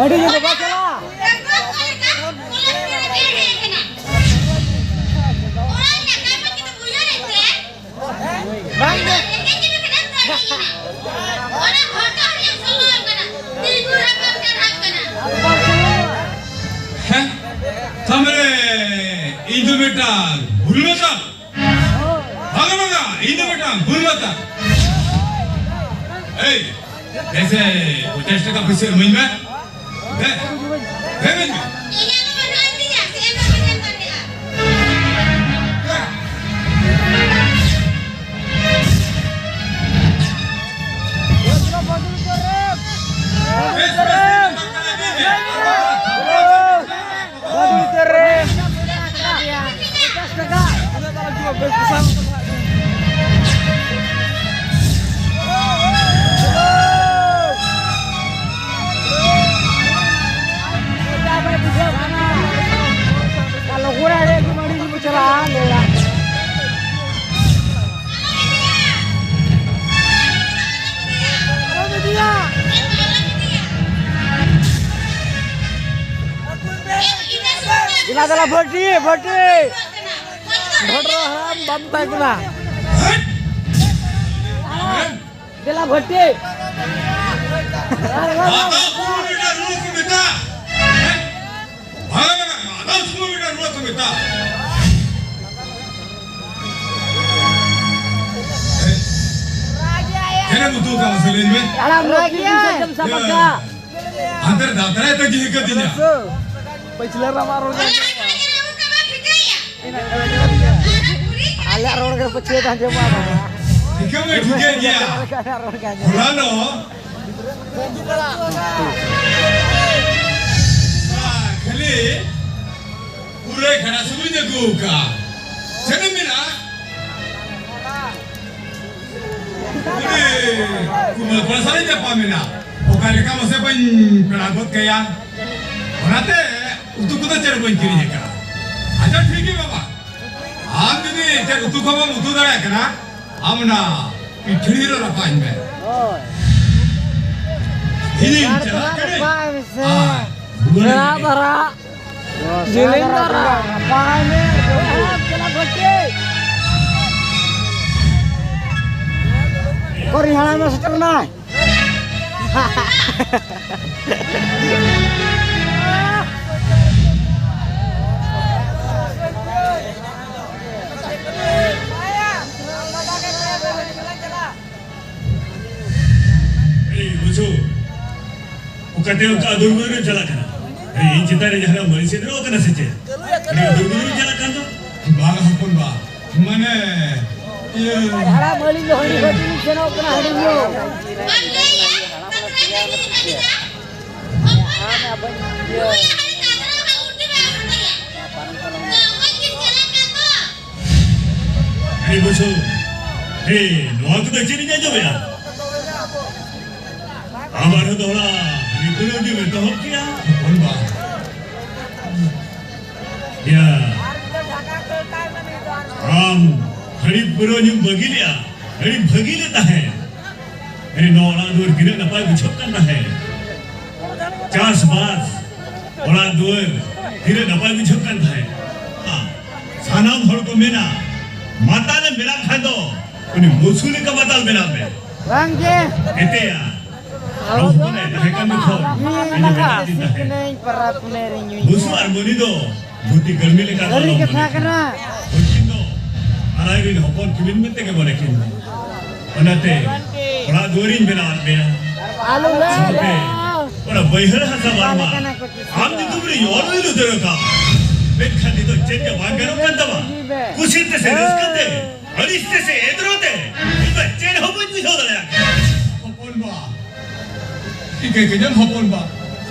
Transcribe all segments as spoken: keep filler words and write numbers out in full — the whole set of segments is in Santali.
ᱟᱹᱰᱤ ᱜᱮ ᱵᱟᱵᱟ ᱪᱟᱞᱟᱜ᱾ ᱦᱮᱸ? ᱛᱟᱢᱨᱮ ᱤᱧ ᱫᱚ ᱢᱤᱫᱴᱟᱝ ᱵᱩᱨᱩ ᱞᱟᱛᱟᱨ᱾ ᱵᱟᱝᱟ, ᱵᱟᱝᱟ, ᱤᱧ ᱫᱚ ᱢᱤᱫᱴᱟᱝ ᱵᱩᱨᱩ ᱞᱟᱛᱟᱨ᱾ ᱮᱭ, ᱵᱮᱥᱮ ᱯᱚᱧᱪᱟᱥ ᱴᱟᱠᱟ ᱯᱩᱭᱥᱟᱹ ᱤᱢᱟᱹᱧ ᱢᱮ᱾ ᱫᱮ, ᱫᱮ ᱤᱢᱟᱹᱧ ᱢᱮ᱾ ᱵᱮᱥ, ᱵᱮᱥ, ᱵᱮᱥ᱾ ᱫᱮᱞᱟ, ᱫᱮᱞᱟ, ᱵᱷᱚᱴᱤ, ᱵᱷᱚᱴᱤ᱾ ᱵᱷᱚᱴᱨᱚ ᱦᱟᱲᱟᱢ ᱵᱟᱢ ᱛᱟᱦᱮᱸ ᱠᱟᱱᱟ᱾ ᱫᱮᱞᱟ, ᱵᱷᱚᱴᱤ᱾ ᱟᱫᱚ ᱥᱩᱨ ᱨᱮ ᱨᱩᱣᱟᱹ ᱠᱚ ᱢᱮᱛᱟ᱾ ᱵᱟᱝᱟ, ᱵᱟᱝᱟ, ᱟᱫᱚ ᱥᱩᱨ ᱨᱮ ᱨᱩᱣᱟᱹ ᱠᱚ ᱢᱮᱛᱟ᱾ ᱪᱮᱫ ᱮᱢ ᱩᱛᱩ ᱠᱟᱜᱼᱟ ᱢᱟᱥᱮ ᱞᱟᱹᱭ ᱢᱮ? ᱦᱟᱲᱟᱢ ᱨᱚᱴᱤ ᱵᱤᱱ ᱥᱟᱡᱚᱢ ᱥᱟᱵᱟ ᱠᱟ᱾ ᱦᱟᱱᱛᱮ ᱨᱮ ᱫᱟᱛᱨᱟᱭ ᱛᱮ ᱡᱤᱦᱤ ᱠᱟᱹᱫᱤᱧᱟ᱾ ᱯᱟᱹᱪᱷᱞᱟᱹ ᱨᱮ ᱟᱢᱟᱜ ᱨᱚᱲ ᱜᱮ ᱟᱸᱡᱚᱢᱚᱜᱼᱟ᱾ ᱟᱞᱮᱭᱟᱜ ᱨᱚᱲ ᱜᱮ ᱯᱟᱹᱪᱷᱞᱟᱹ ᱛᱮ ᱟᱸᱡᱚᱢᱚᱜᱼᱟ ᱵᱟᱵᱟ᱾ ᱴᱷᱤᱠᱟᱹ ᱢᱮ, ᱴᱷᱤᱠᱟᱹ ᱜᱮᱭᱟ᱾ ᱟᱞᱮᱭᱟᱜ ᱨᱚᱲ ᱜᱮ ᱟᱸᱡᱚᱢᱚᱜᱼᱟ᱾ ᱦᱚᱞᱟ ᱫᱚ ᱠᱷᱟᱹᱞᱤ ᱯᱩᱨᱟᱹ ᱜᱷᱟᱴᱟ ᱥᱩᱢᱩᱝ ᱟᱹᱜᱩ ᱠᱟᱜᱼᱟ᱾ ᱥᱮᱱ ᱢᱮᱱᱟᱜᱼᱟ᱾ ᱩᱱᱤ ᱠᱩᱢᱟᱹᱝ ᱠᱚᱲᱟ ᱥᱟᱞᱟᱜ ᱧᱟᱯᱟᱢ ᱮᱱᱟ᱾ ᱚᱠᱟ ᱞᱮᱠᱟ ᱢᱟᱥᱮ ᱵᱟᱹᱧ ᱯᱮᱲᱟ ᱜᱚᱫ ᱠᱟᱭᱟ᱾ ᱚᱱᱟᱛᱮ ᱩᱛᱩ ᱠᱚᱫᱚ ᱪᱮᱫ ᱦᱚᱸ ᱵᱟᱹᱧ ᱠᱤᱨᱤᱧ ᱟᱠᱟᱫᱼᱟ᱾ ᱟᱪᱪᱷᱟ, ᱴᱷᱤᱠ ᱜᱮ ᱵᱟᱵᱟ, ᱟᱢ ᱡᱩᱫᱤ ᱪᱮᱫ ᱩᱛᱩ ᱠᱚ ᱵᱟᱢ ᱩᱛᱩ ᱫᱟᱲᱮᱭᱟᱜ ᱠᱟᱱᱟ, ᱟᱢ ᱚᱱᱟ ᱯᱤᱴᱷᱟᱹᱲᱤ ᱨᱮ ᱨᱟᱯᱟᱜ ᱤᱧ ᱢᱮ᱾ ᱦᱳᱭ᱾ ᱤᱧᱤᱧ ᱪᱟᱞᱟᱜ ᱠᱟᱹᱱᱟᱹᱧ᱾ ᱥᱮᱬᱟ ᱫᱷᱟᱨᱟ, ᱡᱮᱞᱮᱧ ᱫᱷᱟᱨᱟ᱾ ᱚᱠᱚᱨᱤᱧ ᱦᱟᱲᱟᱢᱮ ᱥᱮᱴᱮᱨ ᱮᱱᱟᱭ᱾ ᱮᱭ, ᱵᱩᱡᱷᱟᱹᱣ᱾ ᱚᱠᱟᱛᱮ ᱚᱱᱠᱟ ᱟᱫᱩᱨ ᱵᱩᱫᱩᱨ ᱮᱢ ᱪᱟᱞᱟᱜ ᱠᱟᱱᱟ? ᱮᱭ, ᱤᱧ ᱪᱮᱛᱟᱱ ᱨᱮ ᱡᱟᱦᱟᱱᱟᱜ ᱢᱟᱹᱞᱤ ᱥᱮᱫ ᱨᱮ ᱠᱟᱱᱟ ᱥᱮ ᱪᱮᱫ? ᱮᱭ, ᱟᱫᱩᱨ ᱵᱩᱫᱩᱨ ᱮᱢ ᱪᱟᱞᱟᱜ ᱠᱟᱱ ᱫᱚ? ᱵᱟᱝ ᱦᱚᱯᱚᱱ ᱵᱟ, ᱢᱟᱱᱮ, ᱤᱭᱟᱹ᱾ ᱦᱟᱲᱟᱢ ᱟᱹᱞᱤᱧ ᱫᱚ ᱦᱟᱺᱰᱤ ᱵᱷᱟᱹᱴᱤ ᱞᱤᱧ ᱥᱮᱱᱚᱜ ᱠᱟᱱᱟ, ᱦᱟᱺᱰᱤ ᱧᱩ᱾ ᱦᱮᱸ, ᱵᱩᱡᱷᱟᱹᱣ᱾ ᱦᱮᱸ, ᱱᱚᱣᱟ ᱠᱚᱫᱚ ᱪᱮᱫ ᱤᱧ ᱟᱸᱡᱚᱢᱮᱜᱼᱟ? ᱟᱵᱟᱨ ᱦᱚᱸ ᱫᱚᱦᱲᱟ ᱦᱟᱺᱰᱤ ᱯᱟᱹᱣᱨᱟᱹ ᱧᱩᱢ ᱮᱛᱚᱦᱚᱵ ᱠᱮᱜᱼᱟ? ᱦᱚᱯᱚᱱ ᱵᱟ᱾ ᱭᱟ᱾ ᱟᱢ ᱦᱟᱺᱰᱤ ᱯᱟᱹᱣᱨᱟᱹ ᱧᱩᱢ ᱵᱟᱹᱜᱤ ᱞᱮᱜᱼᱟ? ᱟᱹᱰᱤ ᱵᱷᱟᱹᱜᱤ ᱞᱮ ᱛᱟᱦᱮᱸ᱾ ᱟᱹᱰᱤ ᱱᱚᱣᱟ ᱚᱲᱟᱜ ᱫᱩᱣᱟᱹᱨ ᱛᱤᱱᱟᱹᱜ ᱱᱟᱯᱟᱭ ᱵᱩᱡᱷᱟᱹᱜ ᱠᱟᱱ ᱛᱟᱦᱮᱸ᱾ ᱪᱟᱥᱵᱟᱥ, ᱚᱲᱟᱜ ᱫᱩᱣᱟᱹᱨ ᱛᱤᱱᱟᱹᱜ ᱱᱟᱯᱟᱭ ᱵᱩᱡᱷᱟᱹᱜ ᱠᱟᱱ ᱛᱟᱦᱮᱸ᱾ ᱥᱟᱱᱟᱢ ᱦᱚᱲ ᱠᱚ ᱢᱮᱱᱟ, ᱢᱟᱛᱟᱞᱮᱢ ᱵᱮᱱᱟᱜ ᱠᱷᱟᱱ ᱫᱚ ᱩᱱᱤ ᱢᱩᱥᱩ ᱞᱮᱠᱟ ᱢᱟᱛᱟᱞ ᱵᱮᱱᱟᱜ ᱢᱮ᱾ ᱵᱟᱝ ᱜᱮ᱾ ᱮᱛᱮᱭᱟ, ᱟᱵᱚ ᱵᱚᱱ ᱛᱟᱦᱮᱸ ᱠᱟᱱ ᱡᱚᱠᱷᱚᱱ ᱤᱧ ᱢᱮᱱᱟᱜ ᱛᱟᱦᱮᱸ᱾ ᱯᱟᱨᱟᱵᱽ ᱯᱩᱱᱟᱹᱭ ᱨᱮ ᱧᱩᱭ ᱵᱩᱥᱩ ᱟᱨ ᱢᱩᱱᱤ ᱫᱚ ᱜᱩᱛᱤ ᱜᱟᱹᱲᱢᱤ ᱞᱮᱠᱟ ᱫᱚ ᱥᱟᱹᱨᱤ ᱟᱞᱚᱢ ᱠᱟᱛᱷᱟ ᱢᱚᱱᱮ ᱠᱚᱣᱟ᱾ ᱠᱟᱱᱟ᱾ ᱩᱱᱠᱤᱱ ᱫᱚ ᱟᱨᱟᱭ ᱨᱮᱱ ᱦᱚᱯᱚᱱ ᱠᱤᱢᱤᱱ ᱢᱮᱱᱛᱮ ᱜᱮ ᱢᱚᱱᱮ ᱠᱤᱱ ᱢᱮ᱾ ᱚᱱᱟᱛᱮ ᱚᱲᱟᱜ ᱫᱩᱣᱟᱹᱨᱤᱧ ᱵᱮᱱᱟᱣᱟᱫ ᱢᱮᱭᱟ᱾ ᱟᱞᱚ ᱞᱟᱹᱭ ᱥᱟᱶᱛᱮ ᱞᱮ᱾ ᱚᱱᱟ ᱵᱟᱹᱭᱦᱟᱹᱲ ᱦᱟᱥᱟ ᱵᱟᱝᱢᱟ ᱟᱢ ᱧᱩᱛᱩᱢ ᱨᱮ ᱚᱞ ᱦᱩᱭ ᱩᱛᱟᱹᱨ ᱟᱠᱟᱫ᱾ ᱢᱮᱱᱠᱷᱟᱱ ᱱᱤᱛᱚᱜ ᱪᱮᱫ ᱜᱮ ᱵᱟᱝ ᱜᱟᱱᱚᱜ ᱠᱟᱱ ᱛᱟᱢᱟ᱾ ᱠᱩᱥᱤ ᱛᱮ ᱥᱮ ᱨᱟᱹᱥᱠᱟᱹ ᱛᱮ, ᱟᱹᱲᱤᱥ ᱛᱮ ᱥᱮ ᱮᱫᱽᱨᱚ ᱛᱮ, ᱤᱧ ᱢᱟ ᱪᱮᱫ ᱦᱚᱸ ᱵᱟᱹᱧ ᱵᱩᱡᱷᱟᱹᱣ ᱫᱟᱲᱮᱭᱟᱜ ᱠᱟᱱᱟ᱾ ᱦᱚᱯᱚᱱ ᱵᱟ, ᱴᱷᱤᱠᱟᱹ ᱠᱟᱹᱧᱟᱢ ᱦᱚᱯᱚᱱ ᱵᱟ,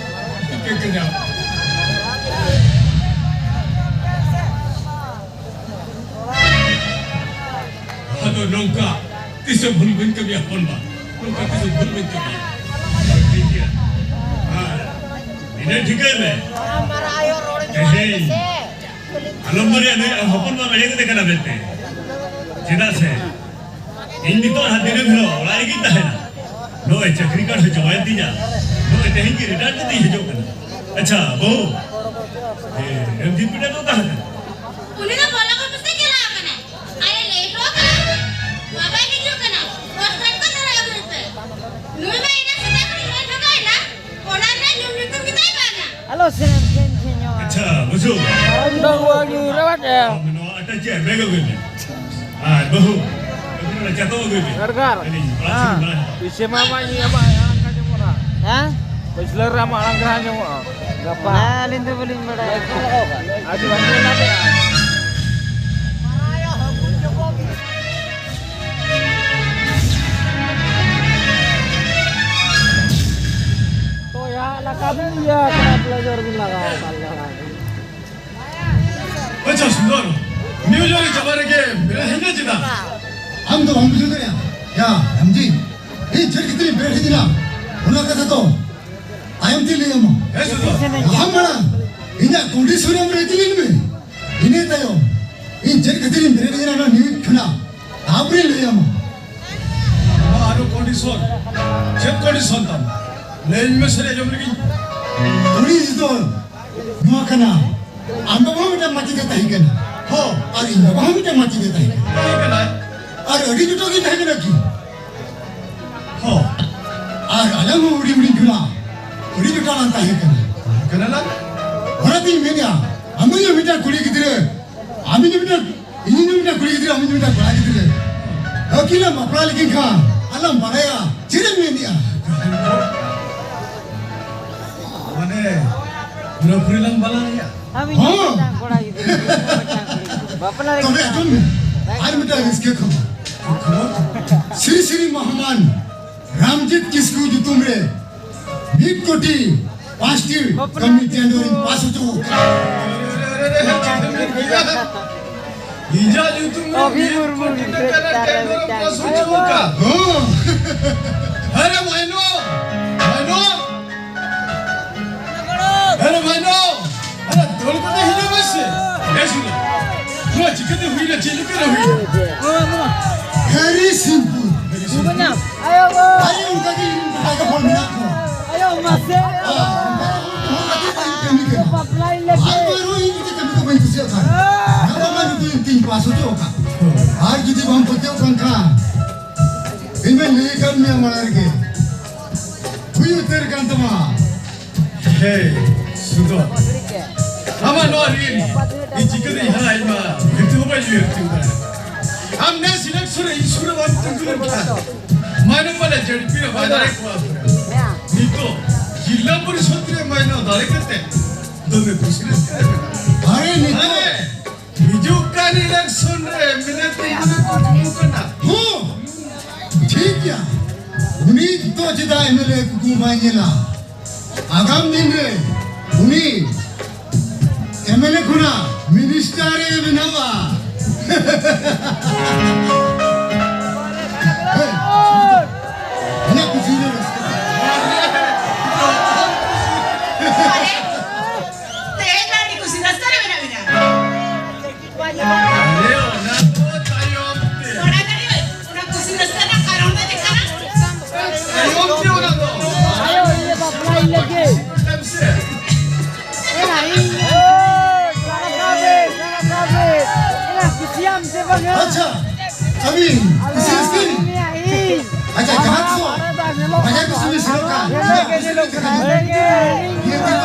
ᱴᱷᱤᱠᱟᱹ ᱠᱟᱹᱧᱟᱢ᱾ ᱟᱫᱚ ᱱᱚᱝᱠᱟ ᱛᱤᱥ ᱦᱚᱸ ᱵᱷᱩᱞ ᱵᱟᱹᱧ ᱠᱟᱹᱢᱤᱭᱟ ᱦᱚᱯᱚᱱ ᱵᱟ, ᱱᱚᱝᱠᱟ ᱛᱤᱥ ᱦᱚᱸ ᱵᱷᱩᱞ ᱵᱟᱹᱧ ᱠᱟᱹᱢᱤᱭᱟ᱾ ᱴᱷᱤᱠ ᱜᱮᱭᱟ, ᱟᱨ ᱤᱱᱟᱹ ᱴᱷᱤᱠᱟᱹᱭ ᱢᱮ᱾ ᱛᱮᱦᱮᱧ ᱟᱞᱚᱢ ᱢᱚᱱᱮᱭᱟ ᱱᱩᱭ ᱦᱚᱯᱚᱱ ᱵᱟ ᱮᱲᱮ ᱠᱟᱛᱮ ᱠᱟᱱᱟ ᱢᱮᱱᱛᱮ, ᱪᱮᱫᱟᱜ ᱥᱮ ᱤᱧ ᱱᱤᱛᱚᱜ ᱦᱟᱸᱜ ᱫᱤᱱᱟᱹᱢ ᱦᱤᱞᱳᱜ ᱚᱲᱟᱜ ᱨᱮᱜᱮᱧ ᱛᱟᱦᱮᱱᱟ᱾ ᱱᱚᱜᱼᱚᱭ ᱪᱟᱹᱠᱨᱤ ᱠᱟᱨᱰ ᱦᱚᱸ ᱪᱟᱵᱟᱭᱮᱱ ᱛᱤᱧᱟ, ᱱᱚᱜᱼᱚᱭ ᱛᱮᱦᱮᱧ ᱜᱮ ᱨᱤᱴᱟᱭᱟᱨ ᱠᱟᱛᱮ ᱦᱤᱡᱩᱜ ᱠᱟᱱᱟ᱾ ᱟᱪᱪᱷᱟ, ᱵᱟᱹᱦᱩ᱾ ᱦᱮᱸ, ᱮᱢ ᱫᱤᱱ ᱯᱤᱲᱟ ᱫᱚ ᱛᱟᱦᱮᱸ ᱠᱟᱱᱟ᱾ ᱩᱱᱤ ᱫᱚ ᱵᱚᱞᱚ ᱠᱚ ᱯᱮᱥᱮ ᱪᱟᱞᱟᱣ ᱠᱟᱱᱟ᱾ ᱟᱨᱮ ᱞᱟᱹᱭ ᱦᱚᱴᱚ ᱠᱟᱜᱼᱟ, ᱵᱟᱵᱟᱭ ᱦᱤᱡᱩᱜ ᱠᱟᱱᱟ᱾ ᱯᱳᱥᱴᱟᱨ ᱠᱚ ᱫᱷᱚᱨᱟᱣ ᱟᱹᱜᱩᱭ ᱯᱮ᱾ ᱱᱩᱭ ᱢᱟ ᱮᱱᱟᱝ ᱥᱮᱛᱟᱜ ᱠᱷᱚᱱᱤᱧ ᱢᱮᱱ ᱦᱚᱴᱚ ᱠᱟᱭ ᱱᱟ, ᱚᱲᱟᱜ ᱨᱮ ᱧᱩᱢ ᱧᱩᱛᱩᱢ ᱜᱮᱛᱟᱭ ᱵᱟᱝᱟ᱾ ᱟᱞᱚ ᱥᱮᱱ ᱥᱮᱱ ᱥᱮᱱᱚᱜᱼᱟ᱾ ᱟᱪᱪᱷᱟ, ᱵᱩᱡᱷᱟᱹᱣ᱾ ᱫᱚ ᱟᱹᱜᱩ ᱨᱮ ᱵᱟᱴ ᱮ᱾ ᱟᱢ ᱱᱚᱣᱟ ᱟᱴᱟ ᱪᱮᱫ ᱵᱮᱜᱽ ᱟᱹᱜᱩᱭ ᱢᱮ᱾ ᱟᱨ ᱵᱟᱹᱦᱩ, ᱟᱹᱵᱤᱱ ᱚᱱᱟ ᱪᱟᱛᱚᱢ ᱟᱹᱜᱩᱭ ᱵᱮᱱ᱾ ᱥᱚᱨᱠᱟᱨ᱾ ᱟᱹᱞᱤᱧ ᱚᱲᱟᱜ ᱥᱮᱫ ᱦᱮᱸ᱾ ᱞᱤᱧ ᱵᱟᱲᱟᱭᱟ᱾ ᱯᱤᱪᱷᱮ ᱢᱟ ᱵᱟᱭ ᱧᱮᱞ ᱵᱟᱭ ᱟᱲᱟᱝ ᱠᱟᱱ ᱡᱮᱢᱚᱱ ᱨᱟᱜ᱾ ᱦᱮᱸ? ᱯᱟᱹᱪᱷᱞᱟᱹ ᱨᱮ ᱟᱢᱟᱜ ᱟᱲᱟᱝ ᱜᱮ ᱟᱸᱡᱚᱢᱚᱜᱼᱟ᱾ ᱜᱟᱯᱟ᱾ ᱦᱮᱸ, ᱟᱹᱞᱤᱧ ᱫᱚ ᱵᱟᱹᱞᱤᱧ ᱵᱟᱲᱟᱭᱟ᱾ ᱟᱹᱰᱤ ᱵᱷᱟᱹᱜᱤ ᱞᱟᱹᱭ ᱠᱮᱫᱟ᱾ ᱛᱚ, ᱭᱟ, ᱞᱟᱜᱟᱣ ᱵᱤᱱ, ᱤᱭᱟᱹ, ᱠᱷᱟᱨᱟᱯ ᱞᱮᱡᱟᱨ ᱵᱤᱱ ᱞᱟᱜᱟᱣ ᱟᱠᱟᱫ ᱞᱮᱭᱟ᱾ ᱟᱪᱪᱷᱟ, ᱥᱩᱱᱫᱚᱨ, ᱱᱤᱭᱩ ᱤᱭᱚᱨᱠ ᱨᱮ ᱪᱟᱵᱟ ᱨᱮᱜᱮ ᱵᱮᱨᱮᱫ ᱦᱮᱡ ᱮᱱᱟ ᱪᱮᱫᱟᱜ? ᱟᱢ ᱫᱚ ᱵᱟᱢ ᱵᱩᱡᱷᱟᱹᱣ ᱫᱟᱲᱮᱭᱟᱜᱼᱟ᱾ ᱭᱟ, ᱨᱟᱢᱡᱤ, ᱤᱧ ᱪᱮᱫ ᱠᱷᱟᱹᱛᱤᱨ ᱤᱧ ᱵᱮᱨᱮᱫ ᱦᱮᱡ ᱮᱱᱟ, ᱚᱱᱟ ᱠᱟᱛᱷᱟ ᱫᱚ ᱛᱟᱭᱚᱢ ᱛᱮ ᱞᱟᱹᱭ ᱟᱢᱟ᱾ ᱦᱮᱸ, ᱥᱩᱱᱫᱚᱨ᱾ ᱟᱢ ᱢᱟᱲᱟᱝ ᱤᱧᱟᱜ ᱠᱚᱱᱰᱤᱥᱚᱱ ᱟᱢ ᱨᱮ ᱤᱫᱤ ᱞᱤᱧ ᱢᱮ᱾ ᱤᱱᱟᱹ ᱛᱟᱭᱚᱢ ᱤᱧ ᱪᱮᱫ ᱠᱷᱟᱹᱛᱤᱨ ᱤᱧ ᱵᱮᱨᱮᱫ ᱮᱱᱟ ᱚᱱᱟ ᱱᱤᱭᱩᱡᱽ ᱠᱷᱚᱱᱟᱜ ᱛᱟᱯᱚᱨᱮ ᱞᱟᱹᱭ ᱟᱢᱟ᱾ ᱱᱚᱣᱟ ᱟᱨᱚ ᱠᱚᱱᱰᱤᱥᱚᱱ? ᱪᱮᱫ ᱠᱚᱱᱰᱤᱥᱚᱱ ᱛᱟᱢ? ᱞᱟᱹᱭᱟᱹᱧ ᱢᱮ ᱥᱮ, ᱟᱸᱡᱚᱢ ᱞᱮᱜᱤᱧ᱾ ᱠᱩᱲᱤ ᱫᱚ ᱱᱚᱣᱟ ᱠᱟᱱᱟ, ᱟᱢ ᱵᱟᱵᱟ ᱦᱚᱸ ᱢᱤᱫᱴᱟᱝ ᱢᱟᱪᱮᱫ ᱮ ᱛᱟᱦᱮᱸ ᱠᱟᱱᱟ᱾ ᱦᱚᱸ᱾ ᱟᱨ ᱤᱧ ᱵᱟᱵᱟ ᱦᱚᱸ ᱢᱤᱫᱴᱟᱝ ᱢᱟᱪᱮᱫ ᱮ ᱛᱟᱦᱮᱸ ᱠᱟᱱᱟ᱾ ᱛᱟᱦᱮᱸ ᱠᱟᱱᱟᱭ᱾ ᱟᱨ ᱟᱹᱰᱤ ᱡᱚᱴᱟᱣ ᱜᱮ ᱛᱟᱦᱮᱸ ᱠᱟᱱᱟ ᱠᱤ᱾ ᱦᱚᱸ᱾ ᱟᱨ ᱟᱞᱟᱝ ᱦᱚᱸ ᱦᱩᱰᱤᱧ ᱦᱩᱰᱤᱧ ᱠᱷᱚᱱᱟᱜ ᱟᱹᱰᱤ ᱡᱚᱴᱟᱣ ᱞᱟᱝ ᱛᱟᱦᱮᱸ ᱠᱟᱱᱟ᱾ ᱛᱟᱦᱮᱸ ᱠᱟᱱᱟ ᱞᱟᱝ᱾ ᱚᱱᱟᱛᱤᱧ ᱢᱮᱱᱮᱫᱼᱟ, ᱟᱢ ᱫᱚ ᱢᱤᱫᱴᱟᱝ ᱠᱩᱲᱤ ᱜᱤᱫᱽᱨᱟᱹ, ᱟᱢ ᱫᱚ ᱢᱤᱫᱴᱟᱝ, ᱤᱧ ᱫᱚ ᱢᱤᱫᱴᱟᱝ ᱠᱩᱲᱤ ᱜᱤᱫᱽᱨᱟᱹ, ᱟᱢ ᱫᱚ ᱢᱤᱫᱴᱟᱝ ᱠᱚᱲᱟ ᱜᱤᱫᱽᱨᱟᱹ᱾ ᱟᱹᱠᱤᱱ ᱞᱟᱝ ᱵᱟᱯᱞᱟ ᱞᱮᱠᱤᱱ ᱠᱷᱟᱱ ᱟᱞᱟᱝ ᱵᱟᱲᱟᱭᱟ᱾ ᱪᱮᱫ ᱮᱢ ᱢᱮᱱᱮᱫᱼᱟ? ᱢᱟᱱᱮ, ᱯᱩᱨᱟᱹᱯᱩᱨᱤ ᱞᱟᱝ ᱵᱟᱞᱟᱭᱟ᱾ ᱟᱢ ᱤᱧ ᱦᱚᱸ᱾ ᱢᱤᱫᱴᱟᱝ ᱠᱚᱲᱟ ᱜᱤᱫᱽᱨᱟᱹ, ᱢᱤᱫᱴᱟᱝ ᱠᱩᱲᱤ ᱜᱤᱫᱽᱨᱟᱹ᱾ ᱵᱟᱯᱞᱟ ᱛᱚᱵᱮ ᱞᱟᱹᱜᱤᱫ ᱟᱸᱡᱚᱢ ᱢᱮ, ᱟᱨ ᱢᱤᱫᱴᱟᱝ ᱨᱟᱹᱥᱠᱟᱹ ᱠᱷᱚᱵᱚᱨ᱾ ᱥᱨᱤ ᱥᱨᱤ ᱢᱚᱦᱟᱢᱟᱱ ᱨᱟᱢᱡᱤᱛ ᱠᱤᱥᱠᱩ ᱧᱩᱛᱩᱢ ᱨᱮ ᱢᱤᱫ ᱠᱳᱴᱤ ᱯᱟᱸᱪᱴᱤ ᱵᱟᱯᱞᱟ ᱠᱟᱹᱢᱤ ᱴᱮᱱᱰᱟᱨ ᱤᱧ ᱯᱟᱥ ᱦᱚᱪᱚ ᱟᱠᱟᱫᱟ᱾ ᱤᱧᱟᱹᱜ ᱧᱩᱛᱩᱢ ᱨᱮ ᱚᱵᱷᱤ ᱢᱤᱫ ᱢᱩᱨᱢᱩ ᱠᱳᱴᱤ ᱜᱤᱫᱽᱨᱟᱹ ᱴᱟᱠᱟ ᱪᱮᱛᱟᱱ ᱨᱮ ᱴᱮᱱᱰᱟᱨ ᱮᱢ ᱢᱤᱫᱴᱟᱝ ᱯᱟᱥ ᱦᱚᱪᱚ ᱟᱠᱟᱫ᱾ ᱦᱚᱸ᱾ ᱟᱨᱮ ᱢᱟᱭᱱᱚ, ᱢᱟᱭᱱᱚ᱾ ᱟᱨᱮ ᱢᱟᱭᱱᱚ, ᱟᱨᱮ ᱫᱟᱹᱲ ᱠᱟᱛᱮ ᱦᱤᱡᱩᱜ ᱢᱮᱥᱮ᱾ ᱵᱮᱥ ᱦᱩᱭᱱᱟ᱾ ᱱᱚᱣᱟ ᱪᱤᱠᱟᱹᱛᱮ ᱦᱩᱭᱱᱟ? ᱪᱮᱫ ᱞᱮᱠᱟᱨᱮ ᱦᱩᱭᱱᱟ? ᱦᱮᱨᱤ ᱥᱤᱝᱯᱩᱨ᱾ ᱦᱮᱨᱤ ᱥᱤᱝᱯᱩᱨ᱾ ᱟᱭᱳ ᱜᱳ᱾ ᱟᱭᱳ ᱚᱱᱠᱟ ᱜᱮ ᱤᱧ ᱨᱮᱱ ᱠᱚᱲᱟ ᱠᱚ ᱦᱚᱲ ᱢᱮᱱᱟᱜ ᱠᱚᱣᱟ᱾ ᱟᱭᱳ ᱢᱟᱥᱮ᱾ ᱱᱚᱣᱟ ᱢᱟ ᱧᱩᱛᱩᱢ ᱛᱤᱧ ᱯᱟᱥ ᱦᱚᱪᱚ ᱟᱠᱟᱫ᱾ ᱟᱨ ᱡᱩᱫᱤ ᱵᱟᱢ ᱯᱟᱹᱛᱭᱟᱹᱣ ᱠᱟᱱ ᱠᱷᱟᱱ, ᱤᱧ ᱢᱟᱧ ᱞᱟᱹᱭ ᱟᱠᱟᱫ ᱢᱮᱭᱟ ᱢᱟᱲᱟᱝ ᱨᱮᱜᱮ, ᱦᱩᱭ ᱩᱛᱟᱹᱨ ᱠᱟᱱ ᱛᱟᱢᱟ᱾ ᱦᱮ ᱥᱩᱫᱚᱨ, ᱟᱢᱟᱜ ᱱᱚᱣᱟ ᱨᱤᱱ ᱤᱧ ᱪᱤᱠᱟᱹᱛᱮᱧ ᱦᱟᱞᱟ? ᱤᱧ ᱢᱟ ᱵᱷᱤᱛᱤ ᱦᱚᱸ ᱵᱟᱹᱧ ᱩᱭᱦᱟᱹᱨ ᱛᱤᱭᱳᱜ ᱫᱟᱲᱮᱭᱟᱜ᱾ ᱟᱢ ᱱᱮᱥ ᱤᱞᱮᱠᱥᱚᱱ ᱨᱮ ᱤᱧ ᱥᱩᱨ ᱨᱮ ᱵᱟᱢ ᱛᱤᱸᱜᱩ ᱞᱮᱱᱠᱷᱟᱱ, ᱢᱟᱭᱱᱚ ᱯᱟᱞᱮ ᱡᱮᱰᱯᱤ ᱨᱮ ᱵᱟᱭ ᱫᱟᱲᱮ ᱠᱚᱣᱟ᱾ ᱱᱤᱛᱚᱜ ᱡᱤᱞᱟ ᱯᱚᱨᱤᱥᱚᱫ ᱨᱮ ᱢᱟᱭᱱᱚ ᱫᱟᱲᱮ ᱠᱟᱛᱮ ᱫᱚᱢᱮ ᱠᱩᱥᱤ ᱨᱟᱹᱥᱠᱟᱹ ᱨᱮ ᱢᱮᱱᱟᱜᱼᱟ᱾ ᱟᱨᱮ ᱱᱤᱛᱚᱜ ᱟᱨᱮ, ᱦᱤᱡᱩᱜ ᱠᱟᱱ ᱤᱞᱮᱠᱥᱚᱱ ᱨᱮ ᱮᱢᱮᱞᱮ ᱛᱤᱸᱜᱩ ᱨᱮ ᱠᱩᱠᱢᱩ ᱠᱟᱱᱟ᱾ ᱦᱚᱸ, ᱴᱷᱤᱠ ᱜᱮᱭᱟ᱾ ᱩᱱᱤ ᱫᱚ ᱪᱮᱫᱟᱜ ᱮᱢᱮᱞᱮ ᱠᱩᱠᱢᱩ ᱵᱟᱭ ᱧᱮᱞᱟ? ᱟᱜᱟᱢ ᱫᱤᱱ ᱨᱮ ᱩᱱᱤ ᱮᱢᱮᱞᱮ ᱠᱷᱚᱱᱟᱜ ᱢᱤᱱᱤᱥᱴᱟᱨ ᱮ ᱵᱮᱱᱟᱣᱟ᱾ ᱦᱮᱸ, ᱤᱧᱟᱹᱜ ᱠᱩᱥᱤ ᱨᱮ ᱨᱟᱹᱥᱠᱟᱹ᱾ ᱛᱮᱦᱮᱧ ᱢᱟ ᱟᱹᱰᱤ ᱠᱩᱥᱤ ᱨᱟᱹᱥᱠᱟᱹ ᱨᱮ ᱢᱮᱱᱟᱜ ᱵᱤᱱᱟ᱾ ᱟᱨᱮ, ᱚᱱᱟ ᱫᱚ ᱛᱟᱭᱚᱢ ᱛᱮ᱾ ᱚᱱᱟ ᱫᱚ ᱚᱱᱟ ᱠᱩᱥᱤ ᱨᱟᱹᱥᱠᱟᱹ ᱨᱮᱱᱟᱜ ᱠᱟᱨᱚᱱ ᱫᱚ ᱪᱮᱫ ᱠᱟᱱᱟ? ᱛᱟᱭᱚᱢ ᱛᱮ ᱚᱱᱟ ᱫᱚ᱾ ᱟᱭᱳ, ᱤᱧ ᱫᱚ ᱵᱟᱯᱞᱟᱧ ᱞᱟᱹᱜᱤᱫ᱾ ᱛᱟᱭᱚᱢ ᱥᱮ᱾ ᱮ, ᱤᱧ ᱥᱟᱨᱟ ᱠᱟᱜᱮ, ᱥᱟᱨᱟ ᱠᱟᱜᱮ᱾ ᱮ, ᱠᱩᱥᱤᱭᱟᱢ ᱥᱮ ᱵᱟᱝᱟ? ᱟᱪᱪᱷᱟ, ᱟᱹᱵᱤᱱ ᱠᱩᱥᱤ ᱨᱟᱹᱥᱠᱟᱹ ᱵᱤᱱ? ᱤᱧ, ᱤᱧ᱾ ᱟᱪᱪᱷᱟ, ᱡᱟᱦᱟᱸ ᱛᱤᱥᱚᱜ ᱵᱟᱡᱟᱨ ᱠᱩᱥᱤ ᱵᱤᱱ ᱥᱮᱱᱚᱜ ᱠᱷᱟᱱ, ᱧᱮᱞᱚᱜ ᱜᱮ, ᱧᱮᱞᱚᱜ ᱠᱟᱱᱟ᱾ ᱤᱭᱟᱹ ᱫᱚ